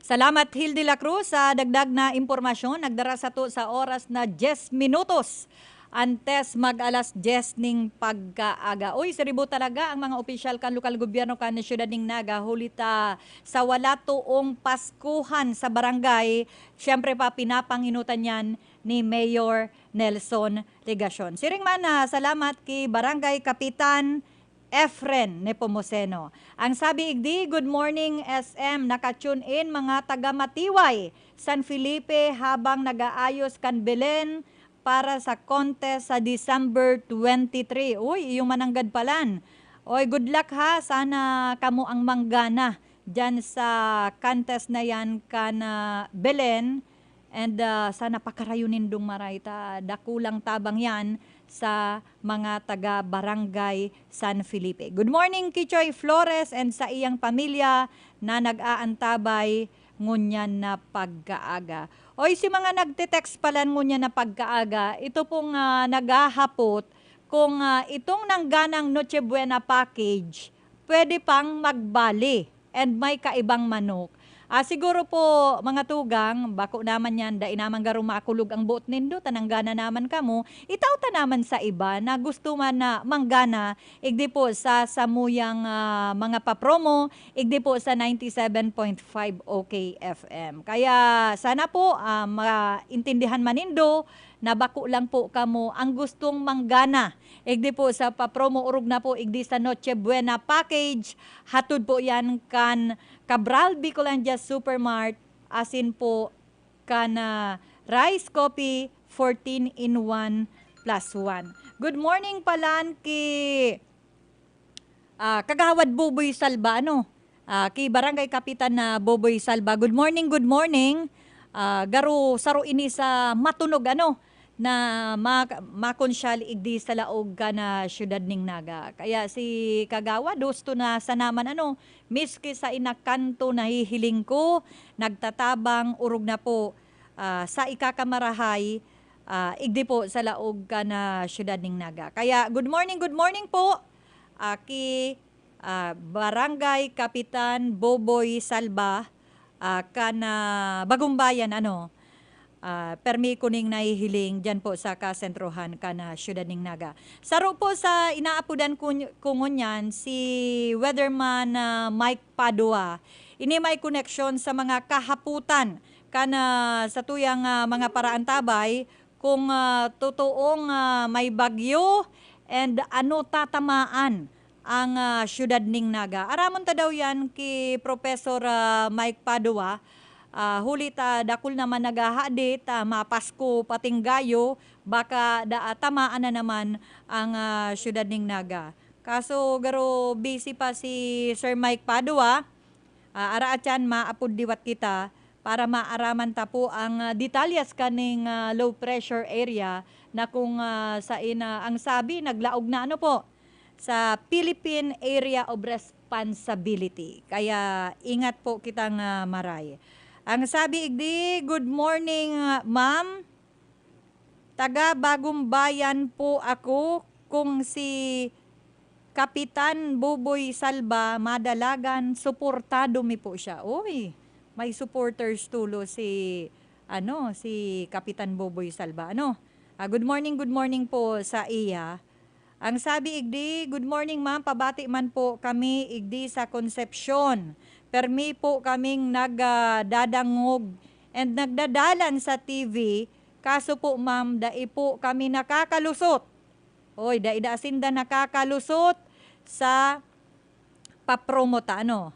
Salamat, Hildy La Cruz, sa dagdag na impormasyon. Nagdara sato sa oras na diyes minutos antes mag alas diyes ning pagkaaga. Uy, siribo talaga ang mga opisyal kan lokal gobyerno kan siyudad ning Naga, huli ta sa wala toong Paskuhan sa barangay, siyempre pa, pinapanginutan yan ni Mayor Nelson Legacion. Siring man, ah, salamat ki Barangay Kapitan Efren Nepomuceno. Ang sabi igdi, "Good morning, S M. Naka-tune in mga taga Matiway, San Felipe, habang nag-aayos kan Belen para sa contest sa December twenty-three." Uy, iyo mananggad palan. Oy, good luck ha. Sana kamo ang manggana diyan sa contest na yan kan, ah, Belen. And, ah, sana pakarayo nindong maray ta dakulang tabang yan sa mga taga Barangay San Felipe. Good morning, Kichoy Flores and sa iyang pamilya na nag-aantabay ngunyan na pagkaaga. Oy, si mga nagte-text palan ngunyan na pagkaaga, ito pong, ah, naghahapot kung, ah, itong nangganang Noche Buena package, pwede pang magbali and may kaibang manok. Ah, siguro po, mga tugang, bako naman yan, dai naman garo makulog ang boot nindo, ta nanggana naman kamo, itao ta naman sa iba na gusto man na manggana, igdi po sa samuyang, ah, mga papromo, igdi po sa ninety-seven point five O K F M. Kaya sana po, ah, maintindihan man nindo na bako lang po kamo ang gustong manggana. Igdi po sa papromo, orog na po, igdi sa Noche Buena package, hatod po yan kan Cabral Bicolandia Supermart, asin po kan, ah, Rice Coffee fourteen in one plus one. Good morning palan ki, ah, Kagawad Buboy Salba, ano? Ah, ki Barangay Kapitan na Buboy Salba. Good morning, good morning. Ah, garo saro ini sa matunog, ano, na ma-, makonsyal igdi sa laog kan, ah, siyudad ning Naga. Kaya si Kagawad, husto na sa naman, ano, miski sa inakanto nahihiling ko, nagtatabang, orog na po, ah, sa ikakamarahay, ah, igdi po sa laog kan, ah, siyudad ning Naga. Kaya, good morning, good morning po, ah, ki, ah, Barangay Kapitan Boboy Salba, ah, kan, ah, Bagumbayan, ano, ah, permi ko ning nahihiling diyan po sa kasentrohan kan, ah, siyudad ning Naga. Saro po sa inaapodan ko, ko ngunyan, si Weatherman, ah, Mike Padua. Ini may koneksyon sa mga kahapotan kan, ah, satuyang, ah, mga paraantabay kung, ah, totoong, ah, may bagyo and ano tatamaan ang, ah, siyudad ning Naga. Aramon ta daw yan ki Professor, ah, Mike Padua. Ah, huli ta dakul naman naghahadit, ah, mapasko pating gayo, baka da-, tamaan na naman ang, ah, siyudad ning Naga. Kaso garo busy pa si Sir Mike Padua. Ah, araat yan, maapod liwat kita para maaraman ta po ang, ah, detalyes kaning, ah, low pressure area na kung, ah, sain, ah, ang sabi, naglaog na, ano po, sa Philippine Area of Responsibility. Kaya ingat po kitang, ah, maray. Ang sabi igdi, "Good morning, ah, ma'am. Taga Bagumbayan po ako. Kung si Kapitan Buboy Salba madalagan, suportado mi po siya." Uy, may supporters tulo si, ano, si Kapitan Buboy Salba, ano? Ah, good morning, good morning po sa iya. Ang sabi igdi, "Good morning, ma'am. Pabati man po kami igdi sa Concepcion. Permi po kaming nag, ah, dadangog and nagdadalan sa T V. Kaso po, ma'am, dai po kami nakakalusot." Oy, dai da sinda nakakalusot sa papromo ta, ano?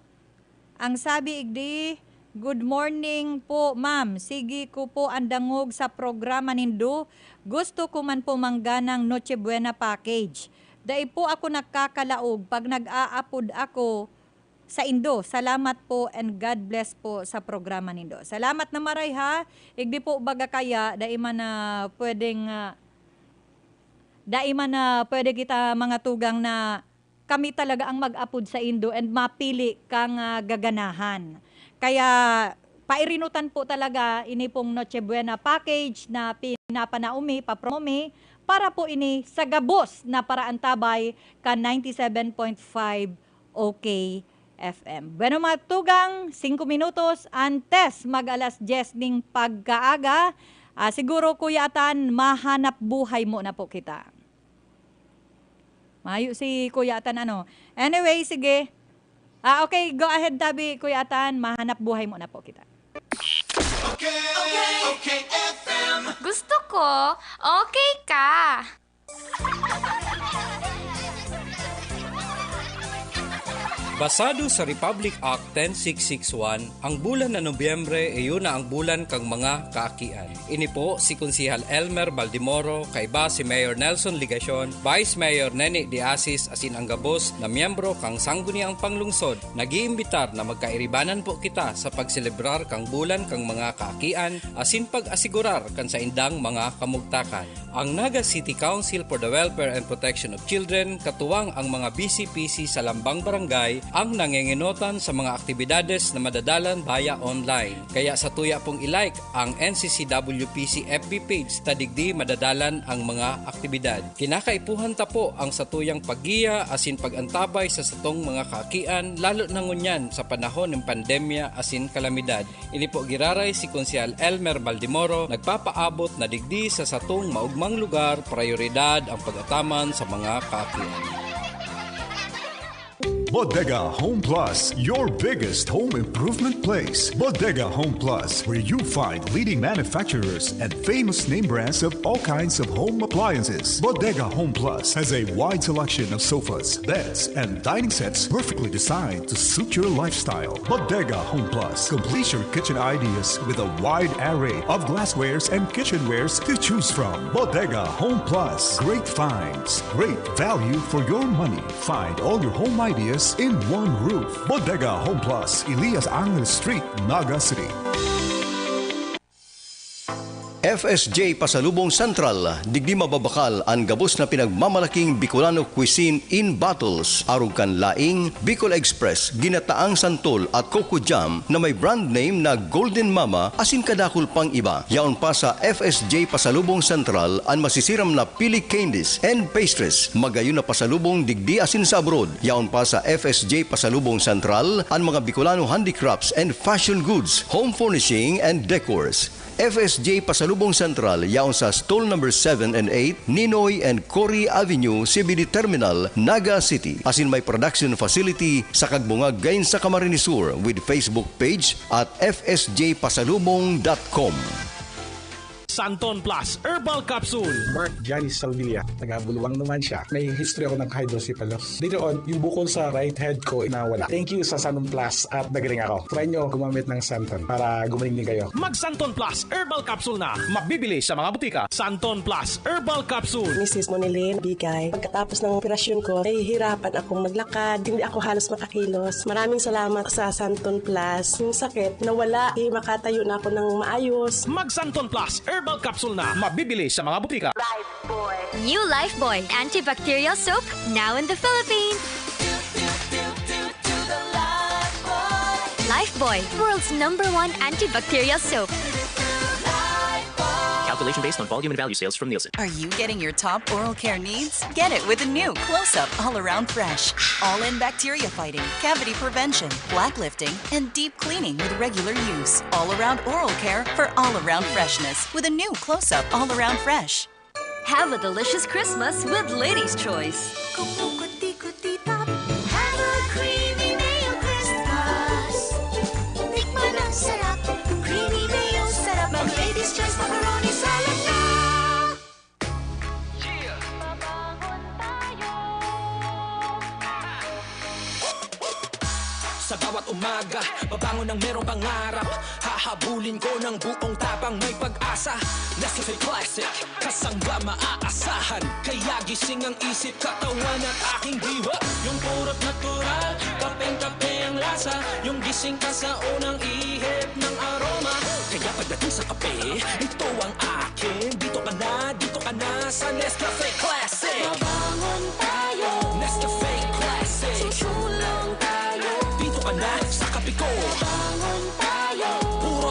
Ang sabi igdi, "Good morning po, ma'am. Sige ko po ang dangog sa programa nindo. Gusto ko man po mangganang Noche Buena package. Dai po ako nakakalaog pag nag-aapod ako saindo. Salamat po and God bless po sa programa nindo." Salamat na maray, ha. Igdi po baga kaya, dai man na pwedeng, ah, dai man na pwede kita mga tugang na kami talaga ang mag-apod saindo and mapili kang, ah, gaganahan. Kaya Pairinutan po talaga ini pong Noche Buena package na pinapanaomi, papromi, para po ini sa gabos na paraantabay kan ninety seven point five OK F M. Bueno, mga tugang, singko minutos antes mag alas dyes ning pagkaaga. Ah, siguro, Kuya Atan, mahanap buhay mo na po kita. Mayo si Kuya Atan, ano. Anyway, sige. Ah, okay, go ahead, tabi, Kuya Atan, mahanap buhay mo na po kita. Okay, okay, F M. Gusto ko, okay ka. Basado sa Republic Act ten six six one, ang bulan na Nobyembre iyo na ang bulan kan mga kaakian. Ini po si Konsehal Elmer Baldemoro, kaiba si Mayor Nelson Legacion, Vice Mayor Nene de Asis asin ang gabos na miyembro kan Sangguniang Panglungsod, nag-iimbitar na magkairibanan po kita sa pagselebrar kan bulan kan mga kaakian asin pag-asigurar kan saindang mga kamugtakan. Ang Naga City Council for the Welfare and Protection of Children, katuwang ang mga B C P C sa lambang barangay, ang nangengenotan sa mga aktibidades na madadalan via online. Kaya satuya pong i-like ang N C C W P C F B page ta digdi madadalan ang mga aktibidad. Kinakaipuhan ta po ang satuyang paggiya asin pag-antabay sa satong mga kaakian, lalo na ngunyan sa panahon ng pandemya asin kalamidad. Ini po giraray si Konsehal Elmer Baldemoro, nagpapaabot na digdi sa satong maugmang lugar, prayoridad ang pag-ataman sa mga kaakian. Bodega Home Plus, your biggest home improvement place. Bodega Home Plus, where you find leading manufacturers and famous name brands of all kinds of home appliances. Bodega Home Plus has a wide selection of sofas, beds, and dining sets perfectly designed to suit your lifestyle. Bodega Home Plus completes your kitchen ideas with a wide array of glasswares and kitchenwares to choose from. Bodega Home Plus, great finds, great value for your money. Find all your home ideas in one roof. Bodega Home Plus, Elias Angel Street, Naga City. F S J Pasalubong Central, digdi mababakal an gabos na pinagmamalaking Bicolano cuisine in bottles, arog kan laing, Bicol Express, ginataang santol at coco jam na may brand name na Golden Mama asin kadakul pang iba. Yaon pa sa F S J Pasalubong Central an masisiram na pili candies and pastries, magayon na pasalubong digdi asin sa abroad. Yaon pa sa F S J Pasalubong Central an mga Bicolano handicrafts and fashion goods, home furnishing and decors. F S J Pasalubong Central, yaon sa stall number seven and eight, Ninoy and Cory Avenue, C B D Terminal, Naga City. Asin may production facility sa Kagbungag, Gain sa Camarines Sur, with Facebook page at F S J pasalubong dot com. Santon Plus Herbal Capsule. Mark Janice Salvilla, taga Buluang naman siya. May history ako ng hydrocephalus. Later on, yung bukol sa right head ko nawala. Thank you sa Santon Plus at nagaling ako. Try nyo gumamit ng Santon para gumaling din kayo. Mag Santon Plus Herbal Capsule na. Mabibili sa mga butika. Santon Plus Herbal Capsule. Misis Monilin Bigay. Pagkatapos ng operasyon ko, nahihirapan akong maglakad. Hindi ako halos makakilos. Maraming salamat sa Santon Plus. Yung sakit, nawala. Eh, makatayo na ako ng maayos. Mag Santon Plus Herbal Capsule na. Mabibili sa mga butika. New Lifebuoy Antibacterial Soap, now in the Philippines. Lifebuoy, world's number one antibacterial soap. Calculation based on volume and value sales from Nielsen. Are you getting your top oral care needs? Get it with the new Close Up All Around Fresh. All in bacteria fighting, cavity prevention, plaque lifting, and deep cleaning with regular use. All around oral care for all around freshness with a new Close Up All Around Fresh. Have a delicious Christmas with Ladies' Choice. Kukuti-kuti top. Have a creamy mayo Christmas. Tikman ang sarap. Creamy mayo sarap. Mag Ladies' Choice macaroni salad na. Sa bawat umaga, babangon ng merong pangarap. Hahabulin ko ng buong tapang, may pag-asa. Nescafe Classic, kasangga maaasahan. Kaya gising ang isip, katawan at aking diwa. Yung purot natural, kapeng-kape ang lasa. Yung gising ka sa unang ihip ng aroma. Kaya pagdating sa kape, ito ang akin. Dito ka na, dito ka na sa Nescafe Classic. Mabangon tayo. Nescafe Classic. Susulang tayo. Dito ka na sa kape ko. Mabangon tayo. Puro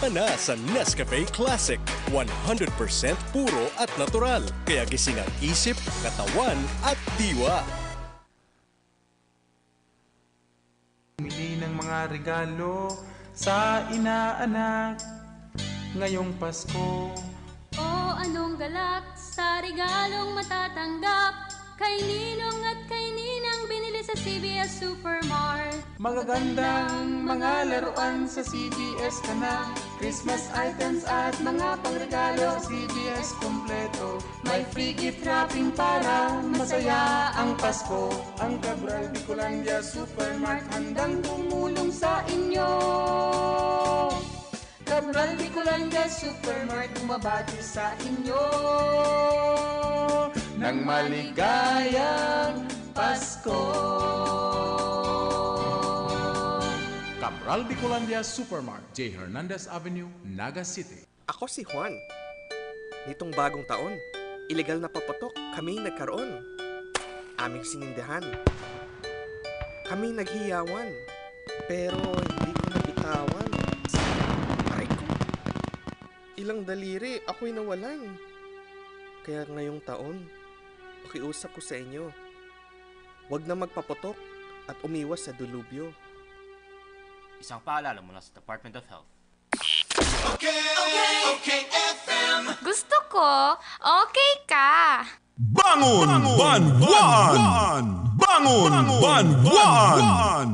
na sa Nescafe Classic, one hundred percent puro at natural. Kaya gising ang isip, katawan at diwa. Bumili ng mga regalo sa inaanak ngayong Pasko. O anong galak sa regalong matatanggap? Kay Ninong at kay Ninang binili sa C B S Supermart. Magagandang mga laruan sa C B S ka na. Christmas items at mga pangregalo, C B S kompleto. May free gift wrapping para masaya ang Pasko. Ang Cabral Bicolandia Supermart handang tumulong sa inyo. Cabral Bicolandia Supermart bumabati sa inyo ng maligayang Pasko. Cabral Bicolandia Supermart, J Hernandez Avenue, Naga City. Ako si Juan. Nitong bagong taon, ilegal na paputok kami nagkaroon. Aming sinindahan. Kami naghiyawan. Pero hindi ko nabitawan. Aray ko. Ilang daliri ako'y nawalan. Kaya ngayong taon, pakiusap ko sa inyo, wag na magpaputok at umiwas sa dilubyo. Isang paalala mula sa Department of Health. Okay, okay, okay, F M. Gusto ko, okay ka. Bangon, Banwaan! Bangon, Banwaan!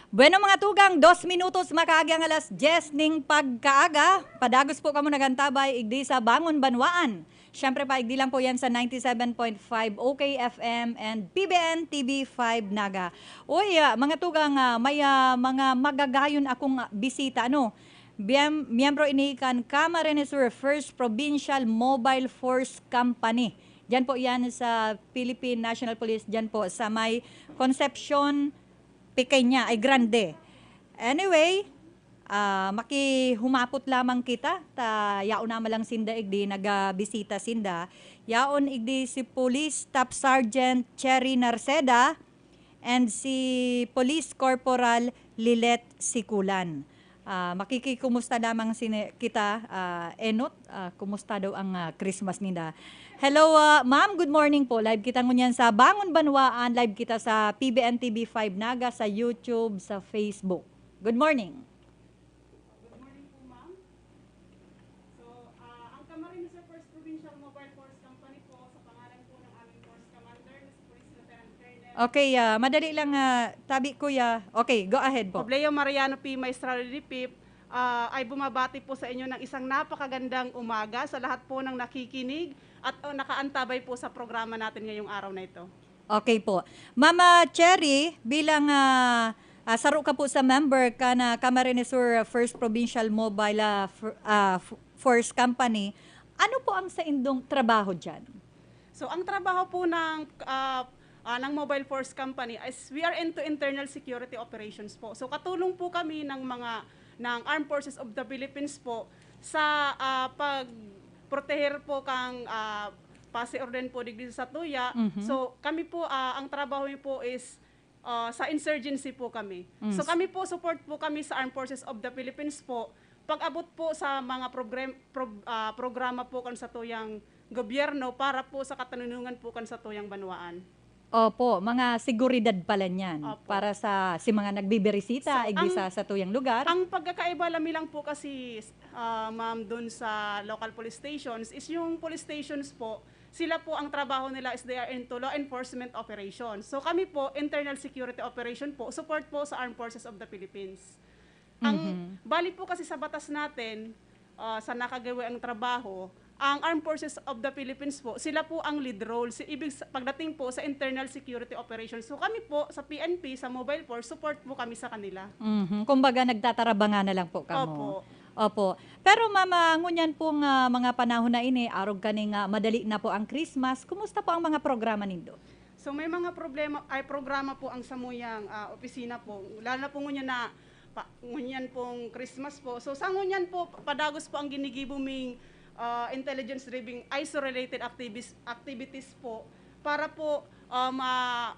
Bueno, mga tugang, dos minutos makaagi ang alas dyes ning pagkaaga. Padagos po kamo nagantabay igdi sa Bangon Banwaan. Siyempre pa, igdi lang po yan sa ninety-seven point five O K F M and P B N T V five Naga. Uy, ah, mga tugang, ah, may ah, mga magagayon akong ah, bisita, ano? Biem- miyembro ini kan Camarines Sur First Provincial Mobile Force Company. Diyan po yan sa Philippine National Police, diyan po sa may Concepcion, Pequeña, ay Grande. Anyway, ah, makihumapot lamang kita, ta yaon naman lang sinda igdi, nagabisita sinda. Yaon igdi si Police Staff Sergeant Cherry Narceda and si Police Corporal Lilet Sikulan. Ah, makikikumusta lamang sini-, kita, ah, Enot, ah, kumusta daw ang ah, Christmas ninda? Hello, ah, ma'am, good morning po. Live kita ngunyan sa Bangon Banwaan, live kita sa P B N T V five Naga, sa YouTube, sa Facebook. Good morning. Good morning po, ma'am. So, ah, ang Camarines Sur First Provincial Mobile Force Company po, sa pangalan po ng aming Force Commander na si Police Lieutenant Colonel. Okay, ah, madali lang, ah, tabi, kuya. Okay, go ahead po. Pobleo Mariano P. Maestral Lilipip, ah, ay bumabati po sa inyo ng isang napakagandang umaga sa lahat po ng nakikinig at, oh, nakaantabay po sa programa natin ngayong araw na ito. Okay po. Mama Cherry, bilang ah, ah, saro ka po sa member kan ah, Camarines Sur First Provincial Mobile ah, F- ah, F- Force Company, ano po ang saindong trabaho diyan? So, ang trabaho po ng, ah, ah, ng Mobile Force Company is we are into internal security operations po. So, katulong po kami ng mga, ng Armed Forces of the Philippines po sa, ah, pag-proteher po kang, ah, pasi orden po digdi sa satuya. Mhm. So, kami po, ah, ang trabaho niyo po is, ah, sa insurgency po kami. Mm. So, kami po, support po kami sa Armed Forces of the Philippines po. Pag-abot po sa mga program, pro-, ah, programa po kan satuyang gobyerno para po sa katanunungan po kan satuyang banwaan. Opo, mga seguridad pala niyan Opo. para sa si mga nagbibirisita, So, igdi ang- sa satuyang lugar. Ang pagkakaiba lami lang po kasi, ah, ma'am, dun sa local police stations is yung police stations po, sila po ang trabaho nila is they are into law enforcement operations. So kami po, internal security operation po, support po sa Armed Forces of the Philippines. Ang Mhm. bali po kasi sa batas natin, ah, sa nakagawi ang trabaho, ang Armed Forces of the Philippines po, sila po ang lead role. Si, ibig sa- pagdating po sa internal security operations. So kami po sa P N P, sa Mobile Force, support po kami sa kanila. Mhm. Kumbaga, nagtatarabangan na lang po kamo. Opo. Opo. Pero mama, ngunyan pong ah, mga panahon na ini, arog kaning ah, madali na po ang Christmas. Kumusta po ang mga programa nindo? So may mga problema, ay programa po ang samuyang ah, opisina po. Lalo na po ngunyan na pa, ngunyan pong Christmas po. So sa ngunyan po, padagos po ang ginigibo ming ah, intelligence-driven I S O-related activis- activities po para po ah, ma-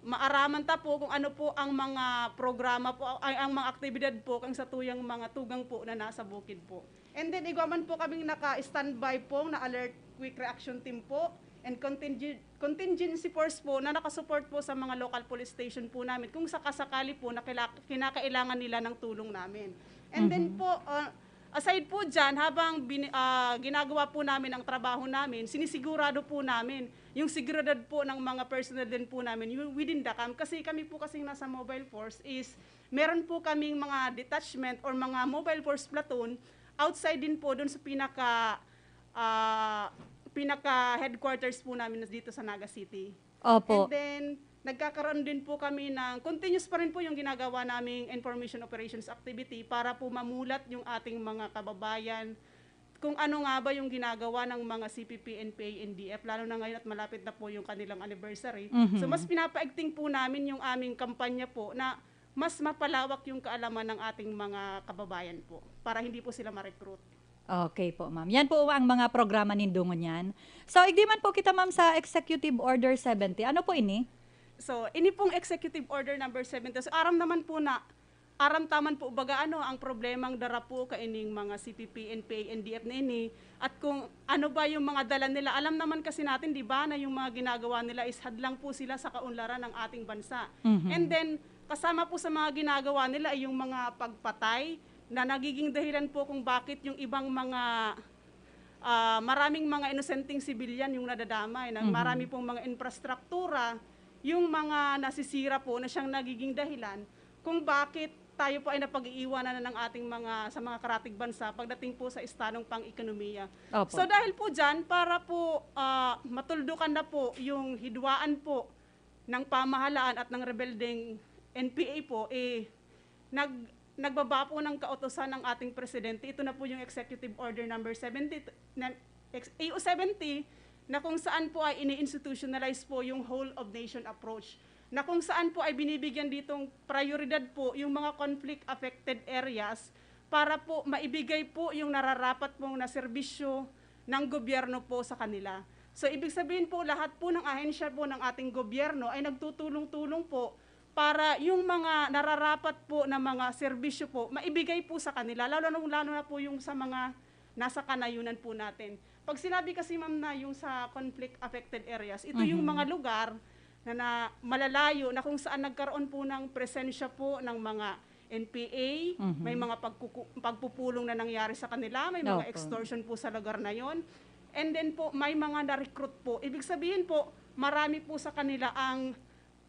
maaraman ta po kung ano po ang mga programa po, ay, ang mga aktibidad po kan satuyang mga tugang po na nasa bukid po. And then, igwa man po kaming naka-standby pong na alert quick reaction team po and contingent, contingency force po na nakasupport po sa mga local police station po namin kung sakasakali po na kaila-, kinakailangan nila ng tulong namin. And then Mhm. po, ah, aside po dyan, habang bini-, ah, ginagawa po namin ang trabaho namin, sinisigurado po namin yung seguridad po ng mga personnel din po namin wi-, within the camp. Kasi kami po kasing nasa mobile force is meron po kaming mga detachment or mga mobile force platoon outside din po dun sa pinaka, ah, pinaka-headquarters po namin na dito sa Naga City. Opo. And then, nagkakaroon din po kami ng, continuous pa rin po yung ginagawa naming information operations activity para po mamulat yung ating mga kababayan kung ano nga ba yung ginagawa ng mga C P P, N P A, N D F, lalo na ngayon at malapit na po yung kanilang anniversary. Mhm. So, mas pinapaigting po namin yung aming kampanya po na mas mapalawak yung kaalaman ng ating mga kababayan po para hindi po sila ma-recruit. Okay po, ma'am. Yan po ang mga programa nindo ngunyan. So, igdi man po kita, ma'am, sa Executive Order seventy. Ano po ini? So, ini pong Executive Order number seventy. So, aram naman po na, aram ta man po baga ano ang problemang dara po kaining mga C P P, N P A, N D F na ini. At kung ano ba yung mga dala nila. Alam naman kasi natin, di ba, na yung mga ginagawa nila is hadlang po sila sa kaunlaran ng ating bansa. Mhm. And then, kasama po sa mga ginagawa nila ay yung mga pagpatay na nagiging dahilan po kung bakit yung ibang mga, ah, maraming mga inosenteng sibilyan yung nadadamay, na Mhm. marami pong mga infrastruktura, yung mga nasisira po na siyang nagiging dahilan kung bakit tayo po ay napag-iiwanan na ng ating mga, sa mga karatig bansa pagdating po sa estadong pang-ekonomiya. Opo. So, dahil po dyan, para po, ah, matuldukan na po yung hidwaan po ng pamahalaan at ng rebeldeng N P A po, eh, nag-, nagbaba po ng kautosan ng ating presidente. Ito na po yung Executive Order number seventy, na, ex-, A O seventy, na kung saan po ay ini-institutionalize po yung whole of nation approach, na kung saan po ay binibigyan ditong prioridad po yung mga conflict affected areas para po maibigay po yung nararapat pong na serbisyo ng gobyerno po sa kanila. So, ibig sabihin po, lahat po ng ahensya po ng ating gobyerno ay nagtutulong-tulong po para yung mga nararapat po na mga serbisyo po, maibigay po sa kanila, lalo na, lalo na po yung sa mga nasa kanayunan po natin. Pag sinabi kasi, ma'am, na yung sa conflict affected areas, ito yung Mhm. mga lugar na, na malalayo na kung saan nagkaroon po ng presensya po ng mga N P A, Mhm. may mga pagkuku-, pagpupulong na nangyari sa kanila, may mga Opo. extortion po sa lugar na yon. And then po, may mga na-recruit po. Ibig sabihin po, marami po sa kanila ang,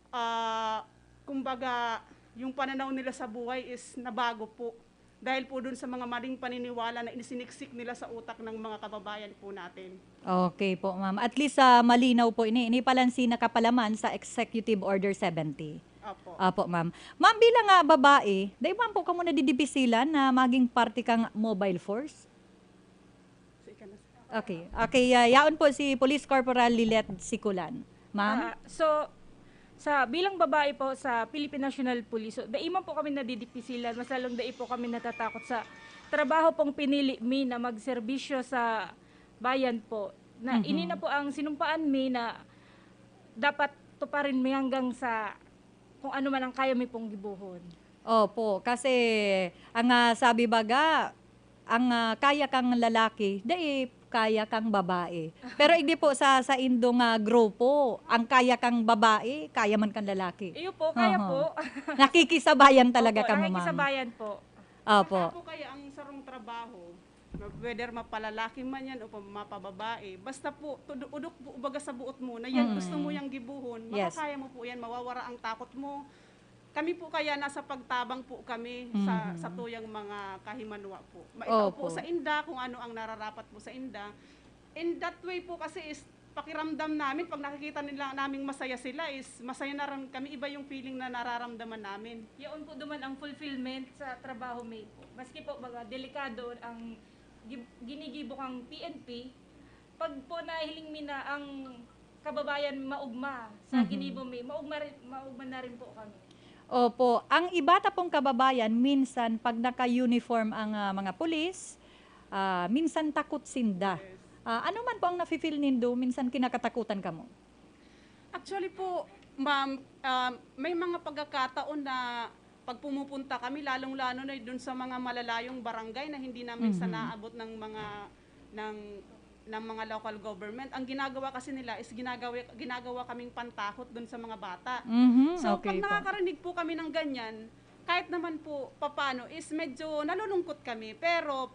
ah, kumbaga, yung pananaw nila sa buhay is nabago po. Dahil po dun sa mga maling paniniwala na inisiniksik nila sa utak ng mga kababayan po natin. Okay po, ma'am. At least, ah, malinaw po ini. Ini palan si nakapalaman sa Executive Order seventy. Opo. Opo, ma'am. Ma'am, bilang, ah, babae, dai man po kamo nadidibisilan na maging parte kang mobile force? Sa ika na, sir. Okay. Okay, ah, yaon po si Police Corporal Lilet Siculan. Ma'am? Ah, so, sa, bilang babae po sa Philippine National Police, so, dai man po kami nadidipisilan, mas lalong dai po kami natatakot sa trabaho pong pinili mi na magserbisyo sa bayan po. Na, Mhm. ini na po ang sinumpaan mi na dapat tuparin mi hanggang sa kung ano man ang kaya mi pong gibohon. Opo, kasi ang, ah, sabi baga, ang, ah, kaya kang lalaki, dai kaya kang babae. Pero igdi po sa, sa indong, ah, grupo, ang kaya kang babae, kaya man kang lalaki. Iyo po, kaya Oho. po. Nakikisabayan talaga Opo, kamo, ma'am. nakikisabayan po. Opo. Saka po kaya ang sarong trabaho, whether mapalalaki man yan o pa-, mapababae, basta po, tudo-, udok po, ubaga sa buot mo, na yan Mm. gusto mo yang gibohon, Yes. makakaya mo po yan, mawawara ang takot mo. Kami po kaya nasa pagtabang po kami sa, Mhm. sa tuyang mga kahimanwa po. Maitao po Opo. sa inda kung ano ang nararapat po sa inda. In that way po kasi is pakiramdam namin, 'pag nakikita nila naming masaya sila, is masaya na rin kami. Iba yung feeling na nararamdaman namin. Yaon po duman ang fulfillment sa trabaho mi po. Maski po, baga, delikado ang gib-, ginigibo kang P N P, 'pag po nahiling mi na ang kababayan maugma sa Mhm. ginibo mi, maugma rin, maugma na rin po kami. Opo. Ang iba ta pong kababayan, minsan 'pag naka-uniform ang, ah, mga pulis, ah, minsan takot sinda. Yes. Ah, ano man po ang nafi-feel nindo? Minsan kinakatakutan kamo? Actually po, Ma'am, ah, may mga pagkakataon na 'pag pumupunta kami, lalong-lalo na dun sa mga malalayong barangay na hindi namin sa Mhm. naabot ng mga, ng, ng mga local government. Ang ginagawa kasi nila is ginagawa, ginagawa kaming pantakot dun sa mga bata. Mhm, So, okay 'pag po. nakakarinig po kami ng ganyan, kahit naman po papano is medyo nalulungkot kami. Pero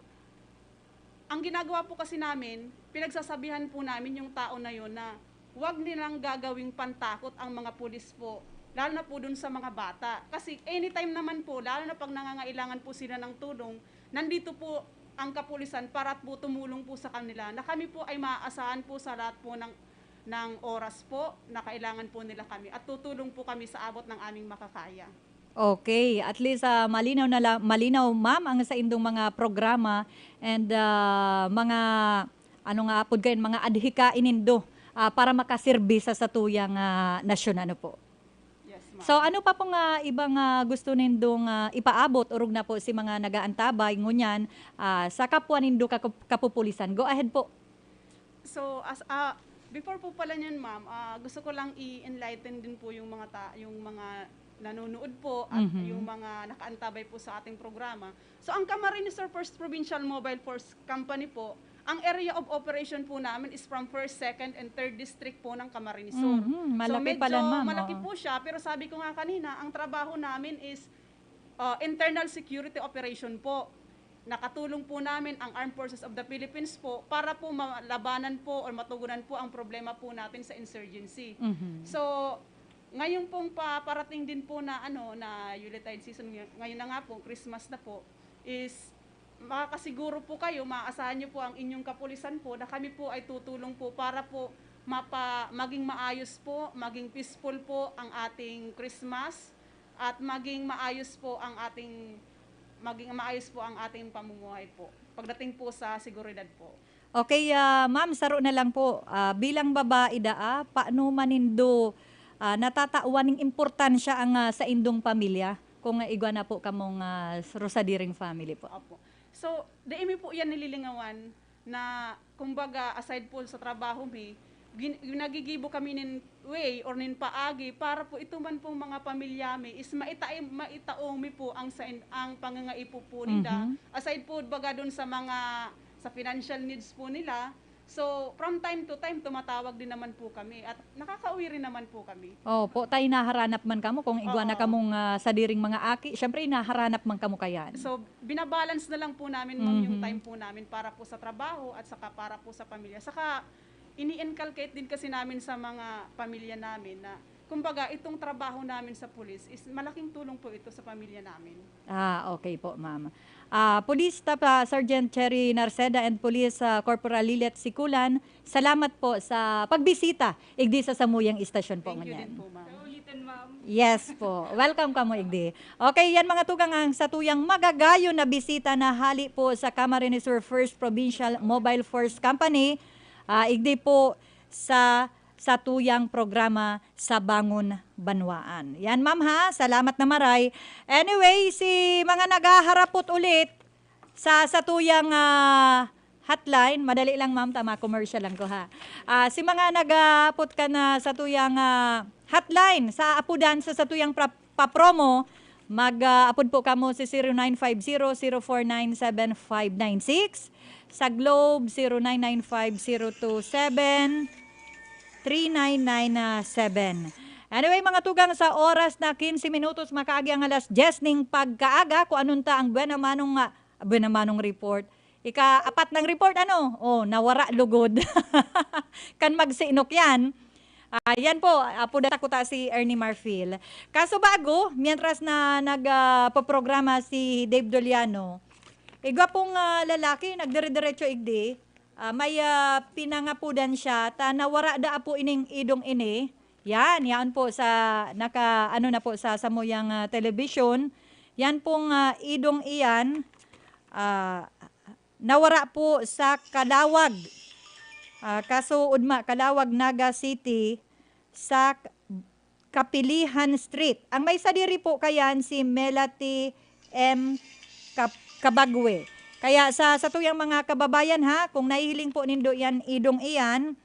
ang ginagawa po kasi namin, pinagsasabihan po namin yung tao na yun na wag nilang gagawing pantakot ang mga pulis po, lalo na po dun sa mga bata. Kasi anytime naman po, lalo na 'pag nangangailangan po sila ng tulong, nandito po ang kapulisan para po tumulong po sa kanila, na kami po ay maaasahan po sa lahat po ng, ng oras po na kailangan po nila kami at tutulong po kami sa abot ng aming makakaya. Okay, at least, ah, malinaw na la-, malinaw, ma'am, ang saindong mga programa and, ah, mga, ano nga apod kayan, mga adhikain nindo, ah, para makaserbi sa satuyang, ah, nasyon, ano po? Yes, ma'am. So, ano pa pong, ah, ibang, ah, gusto nindong, ah, ipaabot orog na po si mga nag-aantabay ngunyan, ah, sa kapwa nindo kakup-, kapupulisan? Go ahead po. So, as, ah, before po pala niyan, ma'am, ah, gusto ko lang i-enlighten din po yung mga ta-, yung mga nanonood po at Mhm. yung mga nakaantabay po sa ating programa. So, ang Camarines Sur First Provincial Mobile Force Company po, ang area of operation po namin is from first, second, and third district po ng Camarines Sur. Mhm. So, Malaki medyo pala, ma'am. malaki Oo. po siya, pero sabi ko nga kanina, ang trabaho namin is, ah, internal security operation po. Nakatulong po namin ang Armed Forces of the Philippines po para po malabanan po or matugunan po ang problema po natin sa insurgency. Mhm. So, ngayon pong paparating din po na, ano, na Yuletide season, ngay-, ngayon na nga po, Christmas na po, is makakasiguro po kayo, maaasahan niyo po ang inyong kapulisan po na kami po ay tutulong po para po mapa-, maging maayos po, maging peaceful po ang ating Christmas at maging maayos po ang ating, maging maayos po ang ating pamumuhay po pagdating po sa seguridad po. Okay, ah, ma'am, saro na lang po. Ah, bilang babae daa, paano man nindo, ah, natatawan ning importansya ang, ah, saindong pamilya kung igwa na po kamong, ah, rosadiring family po? Opo. So, dai mi po iyan nililingawan na, kumbaga, aside po sa trabaho mi, gin-, nagigibo kami nin way or nin paagi para po ito man pong mga pamilya mi is maitaim-, maitao mi po ang sa in-, ang pangangaipo po ninda. Mhm. Aside po, baga, dun sa mga, sa financial needs po nila. So, from time to time, tumatawag din naman po kami at nakakauwi rin naman po kami. Opo, ta hinaharanap man kamo kung igwa na Oo. kamong, ah, sadiring mga aki, syempre hinaharanap man kamo kayan. So, binabalance na lang po namin, ma'am, yung Mhm. time po namin para po sa trabaho at saka para po sa pamilya. Saka, ini-inculcate din kasi namin sa mga pamilya namin na, kumbaga, itong trabaho namin sa pulis is malaking tulong po ito sa pamilya namin. Ah, okay po, ma'am. Ah, Police Staff, ah, Sergeant Cherry Narceda and Police, ah, Corporal Lilet Siculan, salamat po sa pagbisita igdi sa samuyang istasyon po Thank you ngunyan. din po, ma'am. Sa ulitin, ma'am. Yes po. Welcome kamo igdi. Okay, yan mga tugang ang satuyang magagayon na bisita na hali po sa Camarines Sur First Provincial Mobile Force Company. Ah, igdi po sa satuyang programa sa Bangon Banwaan. Yan, ma'am, ha? Salamat na maray. Anyway, si mga naghaharapot ulit sa satuyang, ah, hotline, madali lang, ma'am, tama, commercial lang ko, ha. Ah, si mga nag-aapot ka na satuyang, ah, hotline, sa apudan sa satuyang pra-, pa-promo, mag, ah, apod po kamo si zero nine five zero, zero four nine seven five nine six, sa Globe, zero nine nine five, zero two seven, three nine nine seven. Anyway, mga tugang, sa oras na quince minutos makaagi ang alas dyes ning pagkaaga, kung anong ta ang buena manong, ah, buena manong report. Ika-apat ng report, ano? Oh, nawara lugod. Kan magsinok yan. Ah, yan po, apo data ko ta si Ernie Marfil. Kaso bago, mientras na nag, ah, poprograma si Dave Doliano, igwa pong, ah, lalaki, nagdire-diretso igdi, ah, may, ah, pinangapudan siya, ta nawara da apo ining idong ini. Yan, yan po sa, naka, ano na po, sa samuyang, ah, telebisyon. Yan pong, ah, idong iyan, ah, nawara po sa Calauag. Ah, kaso ugma, Calauag, Naga City, sa K-, Kapilihan Street. Ang may sadiri po kayan si Melati M Kap-, Kabagwe. Kaya sa, sa tuyang mga kababayan ha, kung nahihiling po nindo yan, idong iyan,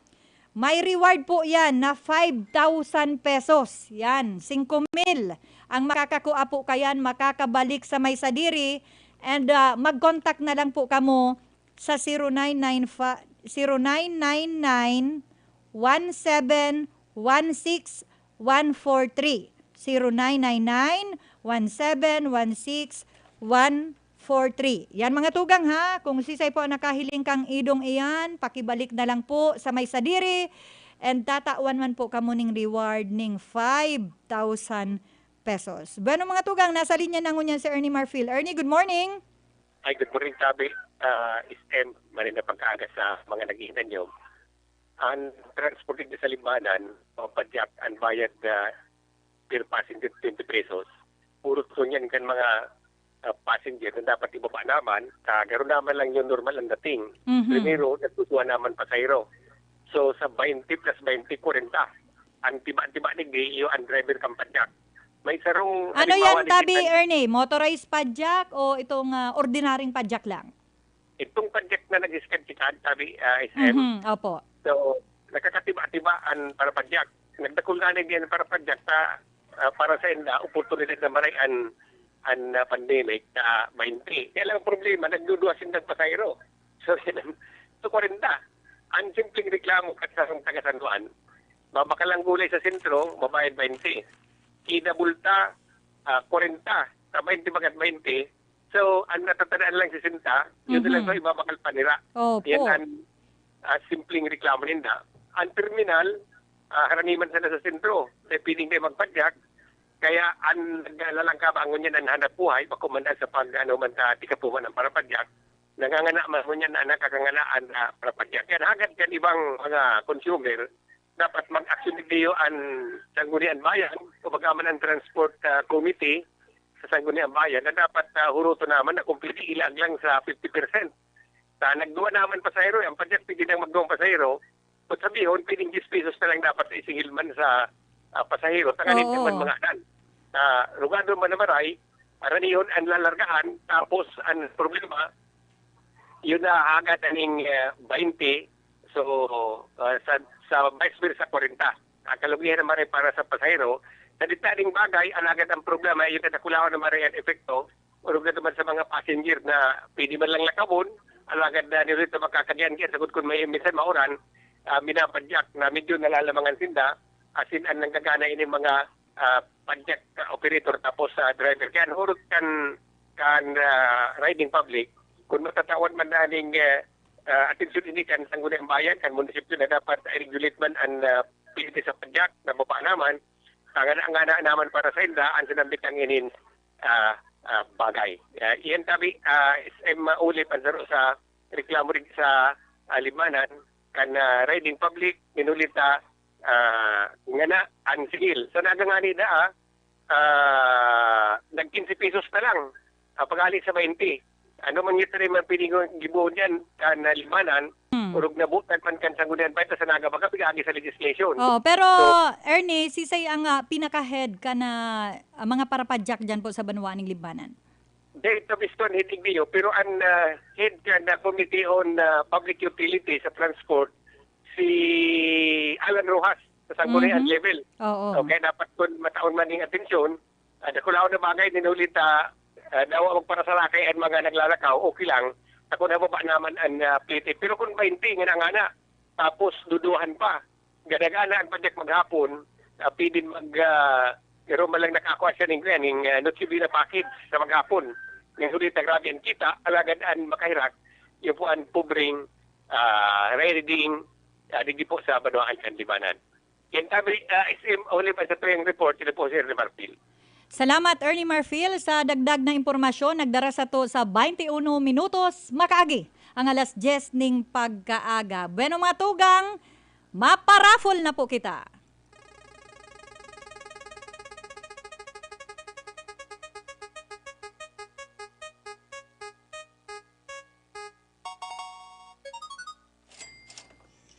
May reward po yan na five thousand pesos. Yan, singko mil. Ang makakakua po kayan, makakabalik sa may sadiri. And ah, mag-contact na lang po kamo sa zero nine nine five, zero nine nine nine, one seven one six one four three. Zero nine nine nine, one seven one six one four three. Yan, mga tugang, ha. Kung sisay po ang nakahiling kang idong iyan, pakibalik na lang po sa may sadiri. And tatawan man po kamo ning reward ning five thousand pesos. Bueno, mga tugang, nasa linya na ngunyan si Ernie Marfil. Ernie, good morning. Ay, good morning, Tabi. Ah, S M, maray na pagkaaga sa mga nag-iinom. Ang transporting sa Limbanan, o padyak, ang bayad na per passenger twenty pesos. Puro to yan kan mga ah, passenger na dapat ibaba naman, ah, garo naman lang yung normal ang dating. Mhm. Primero, nagsusuhan naman pasahero. So, sa twenty plus twenty, kwarenta. Ang tiba-tiba ni Gay, yung ang driver kang padyak. May sarong Ano yan, halimbawa ni Tabi Titan- Ernie? Motorized padyak o itong ah, ordinaryong padyak lang? Itong padyak na nag-sketch kan, sabi, ah, S M. Mhm, opo. So, nakakatiba-tiba ang parapadyak. Nagdakul nga na din ang parapadyak sa, ah, para sa inda, oportunidad na maray an, an ah, pandemic sa twenty. Kaya lang ang problema, nagduduwa sindang pasahero. So, so kwarenta. Ang simpleng reklamo kat sa taga San Juan, mabakal ang gulay sa sentro, mabayad twenty. Kinabulta, ah, kwarenta. Sa twenty bagat twenty, so, ang natatandaan lang sesenta, yun na lang Mhm. so ibabakal pa nila. Opo. Yan ang ah, simpleng reklamo ninda. Ang terminal, ah, haraniman sana sa sentro, na piling na magpadyak, kaya ang naglalangkab ang ngunyan ang hanap buhay, bako man sa pag, ano man sa tikapuman ang parapadyak, nangangana man ngunyan na nakakangana ang ah, parapadyak. Yan hagad kan ibang mga consumer, dapat mag-aksyon digdiyo ang Sangguniang Bayan, o baga man ang Transport ah, Committee sa Sangguniang Bayan, na dapat ah, huruto naman na kung pwede ilag lang sa fifty percent. Sa nagduwa naman pasahero, ang padyak pwede nang magduwang pasahero, kung sabihon, pwedeng diyes pesos na lang dapat isingil man sa ah, pasahero, tanganing Oo. man mga anan. Ah, rugado man na maray, aranihon ang lalargahan, tapos ang problema, yun na agad aning eh, twenty. So, ah, sa, sa vice versa, kwarenta. Ang kalugihan na maray para sa pasahero, sa ditaning bagay, alagad ang problema, yun na dakulawan na maray ang epekto, orog na naman sa mga passenger na pwede man lang lakabon, alagad na nirito makakagian kaya sagod kun may minsan mauran, ah, minapadyak na medyo nalalamangan sinda, asin ang nanggagana ini mga ah, padyak ah, operator tapos sa driver. Kaya ang hurot kan, kan ah, riding public, kung matatawan man na ning ah, ah, atensyon ini kan Sangguniang Bayan, kan munisipyo na dapat i-regulate man ang ah, pili sa padyak, na baba naman, ang ana naman para sa inda, ang sinambit ang inin ah, ah, bagay. Ah, iyan tabi, ah, S M Ulip, ang saro sa reklamo rin sa ah, Limanan, kan ah, riding public, minulit ah, ah, ngana, ang sigil. So, nagangani na, ah, ah, nag quince pesos na lang, ah, pag-ali sa twenty. Ano man yung tayo man pinigo-, gibuon yan, kan ah, Limanan, Hmm. urog na butan man kan Sanggunian Bayan, sa Naga Baga, pig-agi sa legislation. Oh, pero So- Ernie, sisay ang ah, pinaka-head kan ah, mga parapadyak dyan po sa banwa ning Limbanan? Dahil sa Biston, hitig niyo, pero ang ah, head kan ah, Committee on ah, Public Utility sa Transport, si Alan Rojas, sa Sanggunian Mhm. level. Oo. Okay, dapat kun mataon man ning atensyon, ah, dakulaon na bagay, ninulit, ah, ah, dawa magparasalakay ang mga naglalakaw, okay lang. Ako na baba naman ang ah, plete. Pero kung twenty, nga na nga na, tapos duduhan pa, gada-gana ang padyak maghapon, ah, pwede mag, ah, pero malang nakakuha siya ning, ning ah, Noche Buena package sa maghapon. Ninulit na grabe ang kita, alagad ang makahirak, yun po ang pobreng ah, riding, ah, digdi po sa Banwaan kan Limanan. Yan kami, ah, S M Olive, sa tuyang report, sila po si Ernie Marfil. Salamat, Ernie Marfil, sa dagdag na impormasyon. Nagdara sato sa twenty-one minutos makaagi ang alas dyes ning pagkaaga. Bueno, mga tugang, maparaffle na po kita.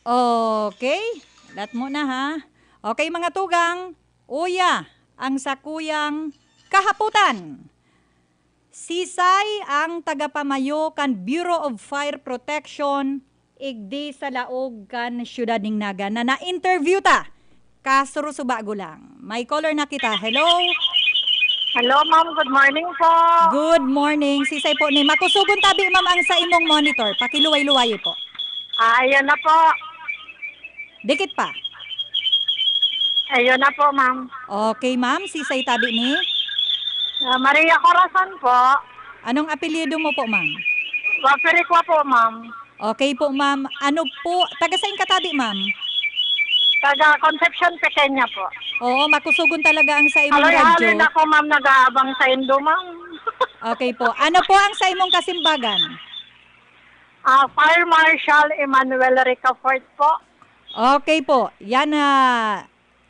Okay. Lat mo na, ha. Okay, mga tugang, uya ang sakuyang kahapotan. Sisay ang tagapamayo kan Bureau of Fire Protection, igdi sa laog kan siyudad ning Naga na na-interview ta kasurusubago lang. May caller na kita. Hello? Hello, ma'am. Good morning po. Good morning. Sisay po ni? Makusugon tabi, ma'am, ang sa imong monitor. Pakiluway-luway po. Ah, ayan na po. Dikit pa. Ayun na po, ma'am. Okay, ma'am. Sisay tabi ni? Ah, Maria Corazon po. Anong apelyido mo po, ma'am? Wapirikwa po, ma'am. Okay po, ma'am. Ano po? Taga saan ka tabi, ma'am? Taga Concepcion, Pequeña po. Oo, makusugon talaga ang sa imong Haloy-haloy radyo. na ko, ma'am, nag-aabang sa indo, ma'am. Okay po. Ano po ang sa imong kasimbagan? Ah, Fire Marshal Emmanuel Ricafort po. Okay po. Yan na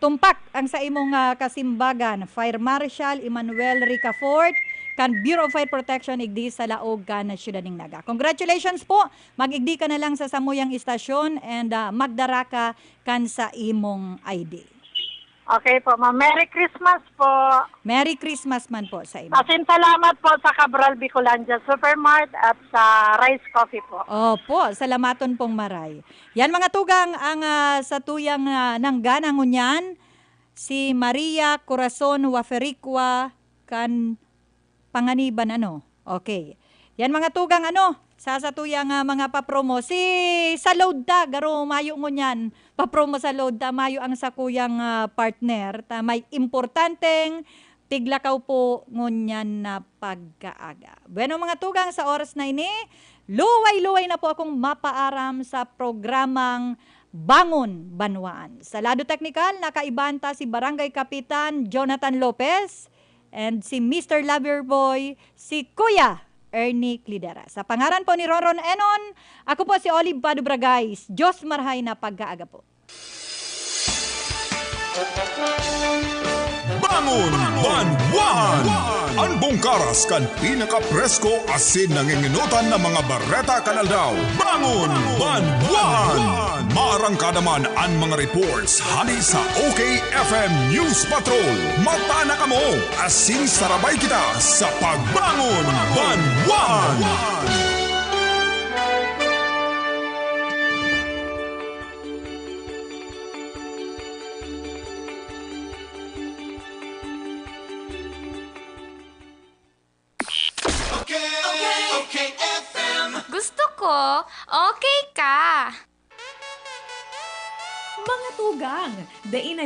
tumpak ang sa imong ah, kasimbagan, Fire Marshal Emmanuel Ricafort, kan Bureau of Fire Protection, igdi sa laog kan Siyudad ning Naga. Congratulations po. Mag-igdi ka na lang sa samuyang istasyon and ah, magdara ka kan sa imong I D. Okay po, ma'am. Merry Christmas po. Merry Christmas man po sa imo. Asin salamat po sa Cabral Bicolandia Supermart at sa Rice Coffee po. Opo, salamaton pong maray. Yan mga tugang ang ah, sa tuyang ah, nanggana ngunyan, si Maria Corazon Wafericua kan Panganiban, ano? Okay. Yan mga tugang, ano, sa satuyang ah, mga papromo. Si sa load ta, garo mayo ngunyan. Papromo sa load ta, mayo ang sakuyang ah, partner. Ta may importanteng piglakaw po ngunyan na pagkaaga. Bueno, mga tugang, sa oras na ini, luway-luway na po akong mapaaram sa programang Bangon Banwaan. Sa lado teknikal, nakaiban ta si Barangay Kapitan Jonathan Lopez and si Mister Loverboy, si Kuya Ernie Clidera. Sa pangaran po ni Ronron Enon, ako po si Olive Pado Bragais. Diyos marhay na pagkaaga po. Bangon Banwaan! An bungkaras kan pinakapresko asin nanginginotan na mga bareta kan aldaw. Bangon Banwaan! Maarangkada man an mga reports hali sa O K F M News Patrol. Mata na kamo, asin sarabay kita sa Pagbangon Banwaan! Gusto ko, okay ka. Mga tugang, dai na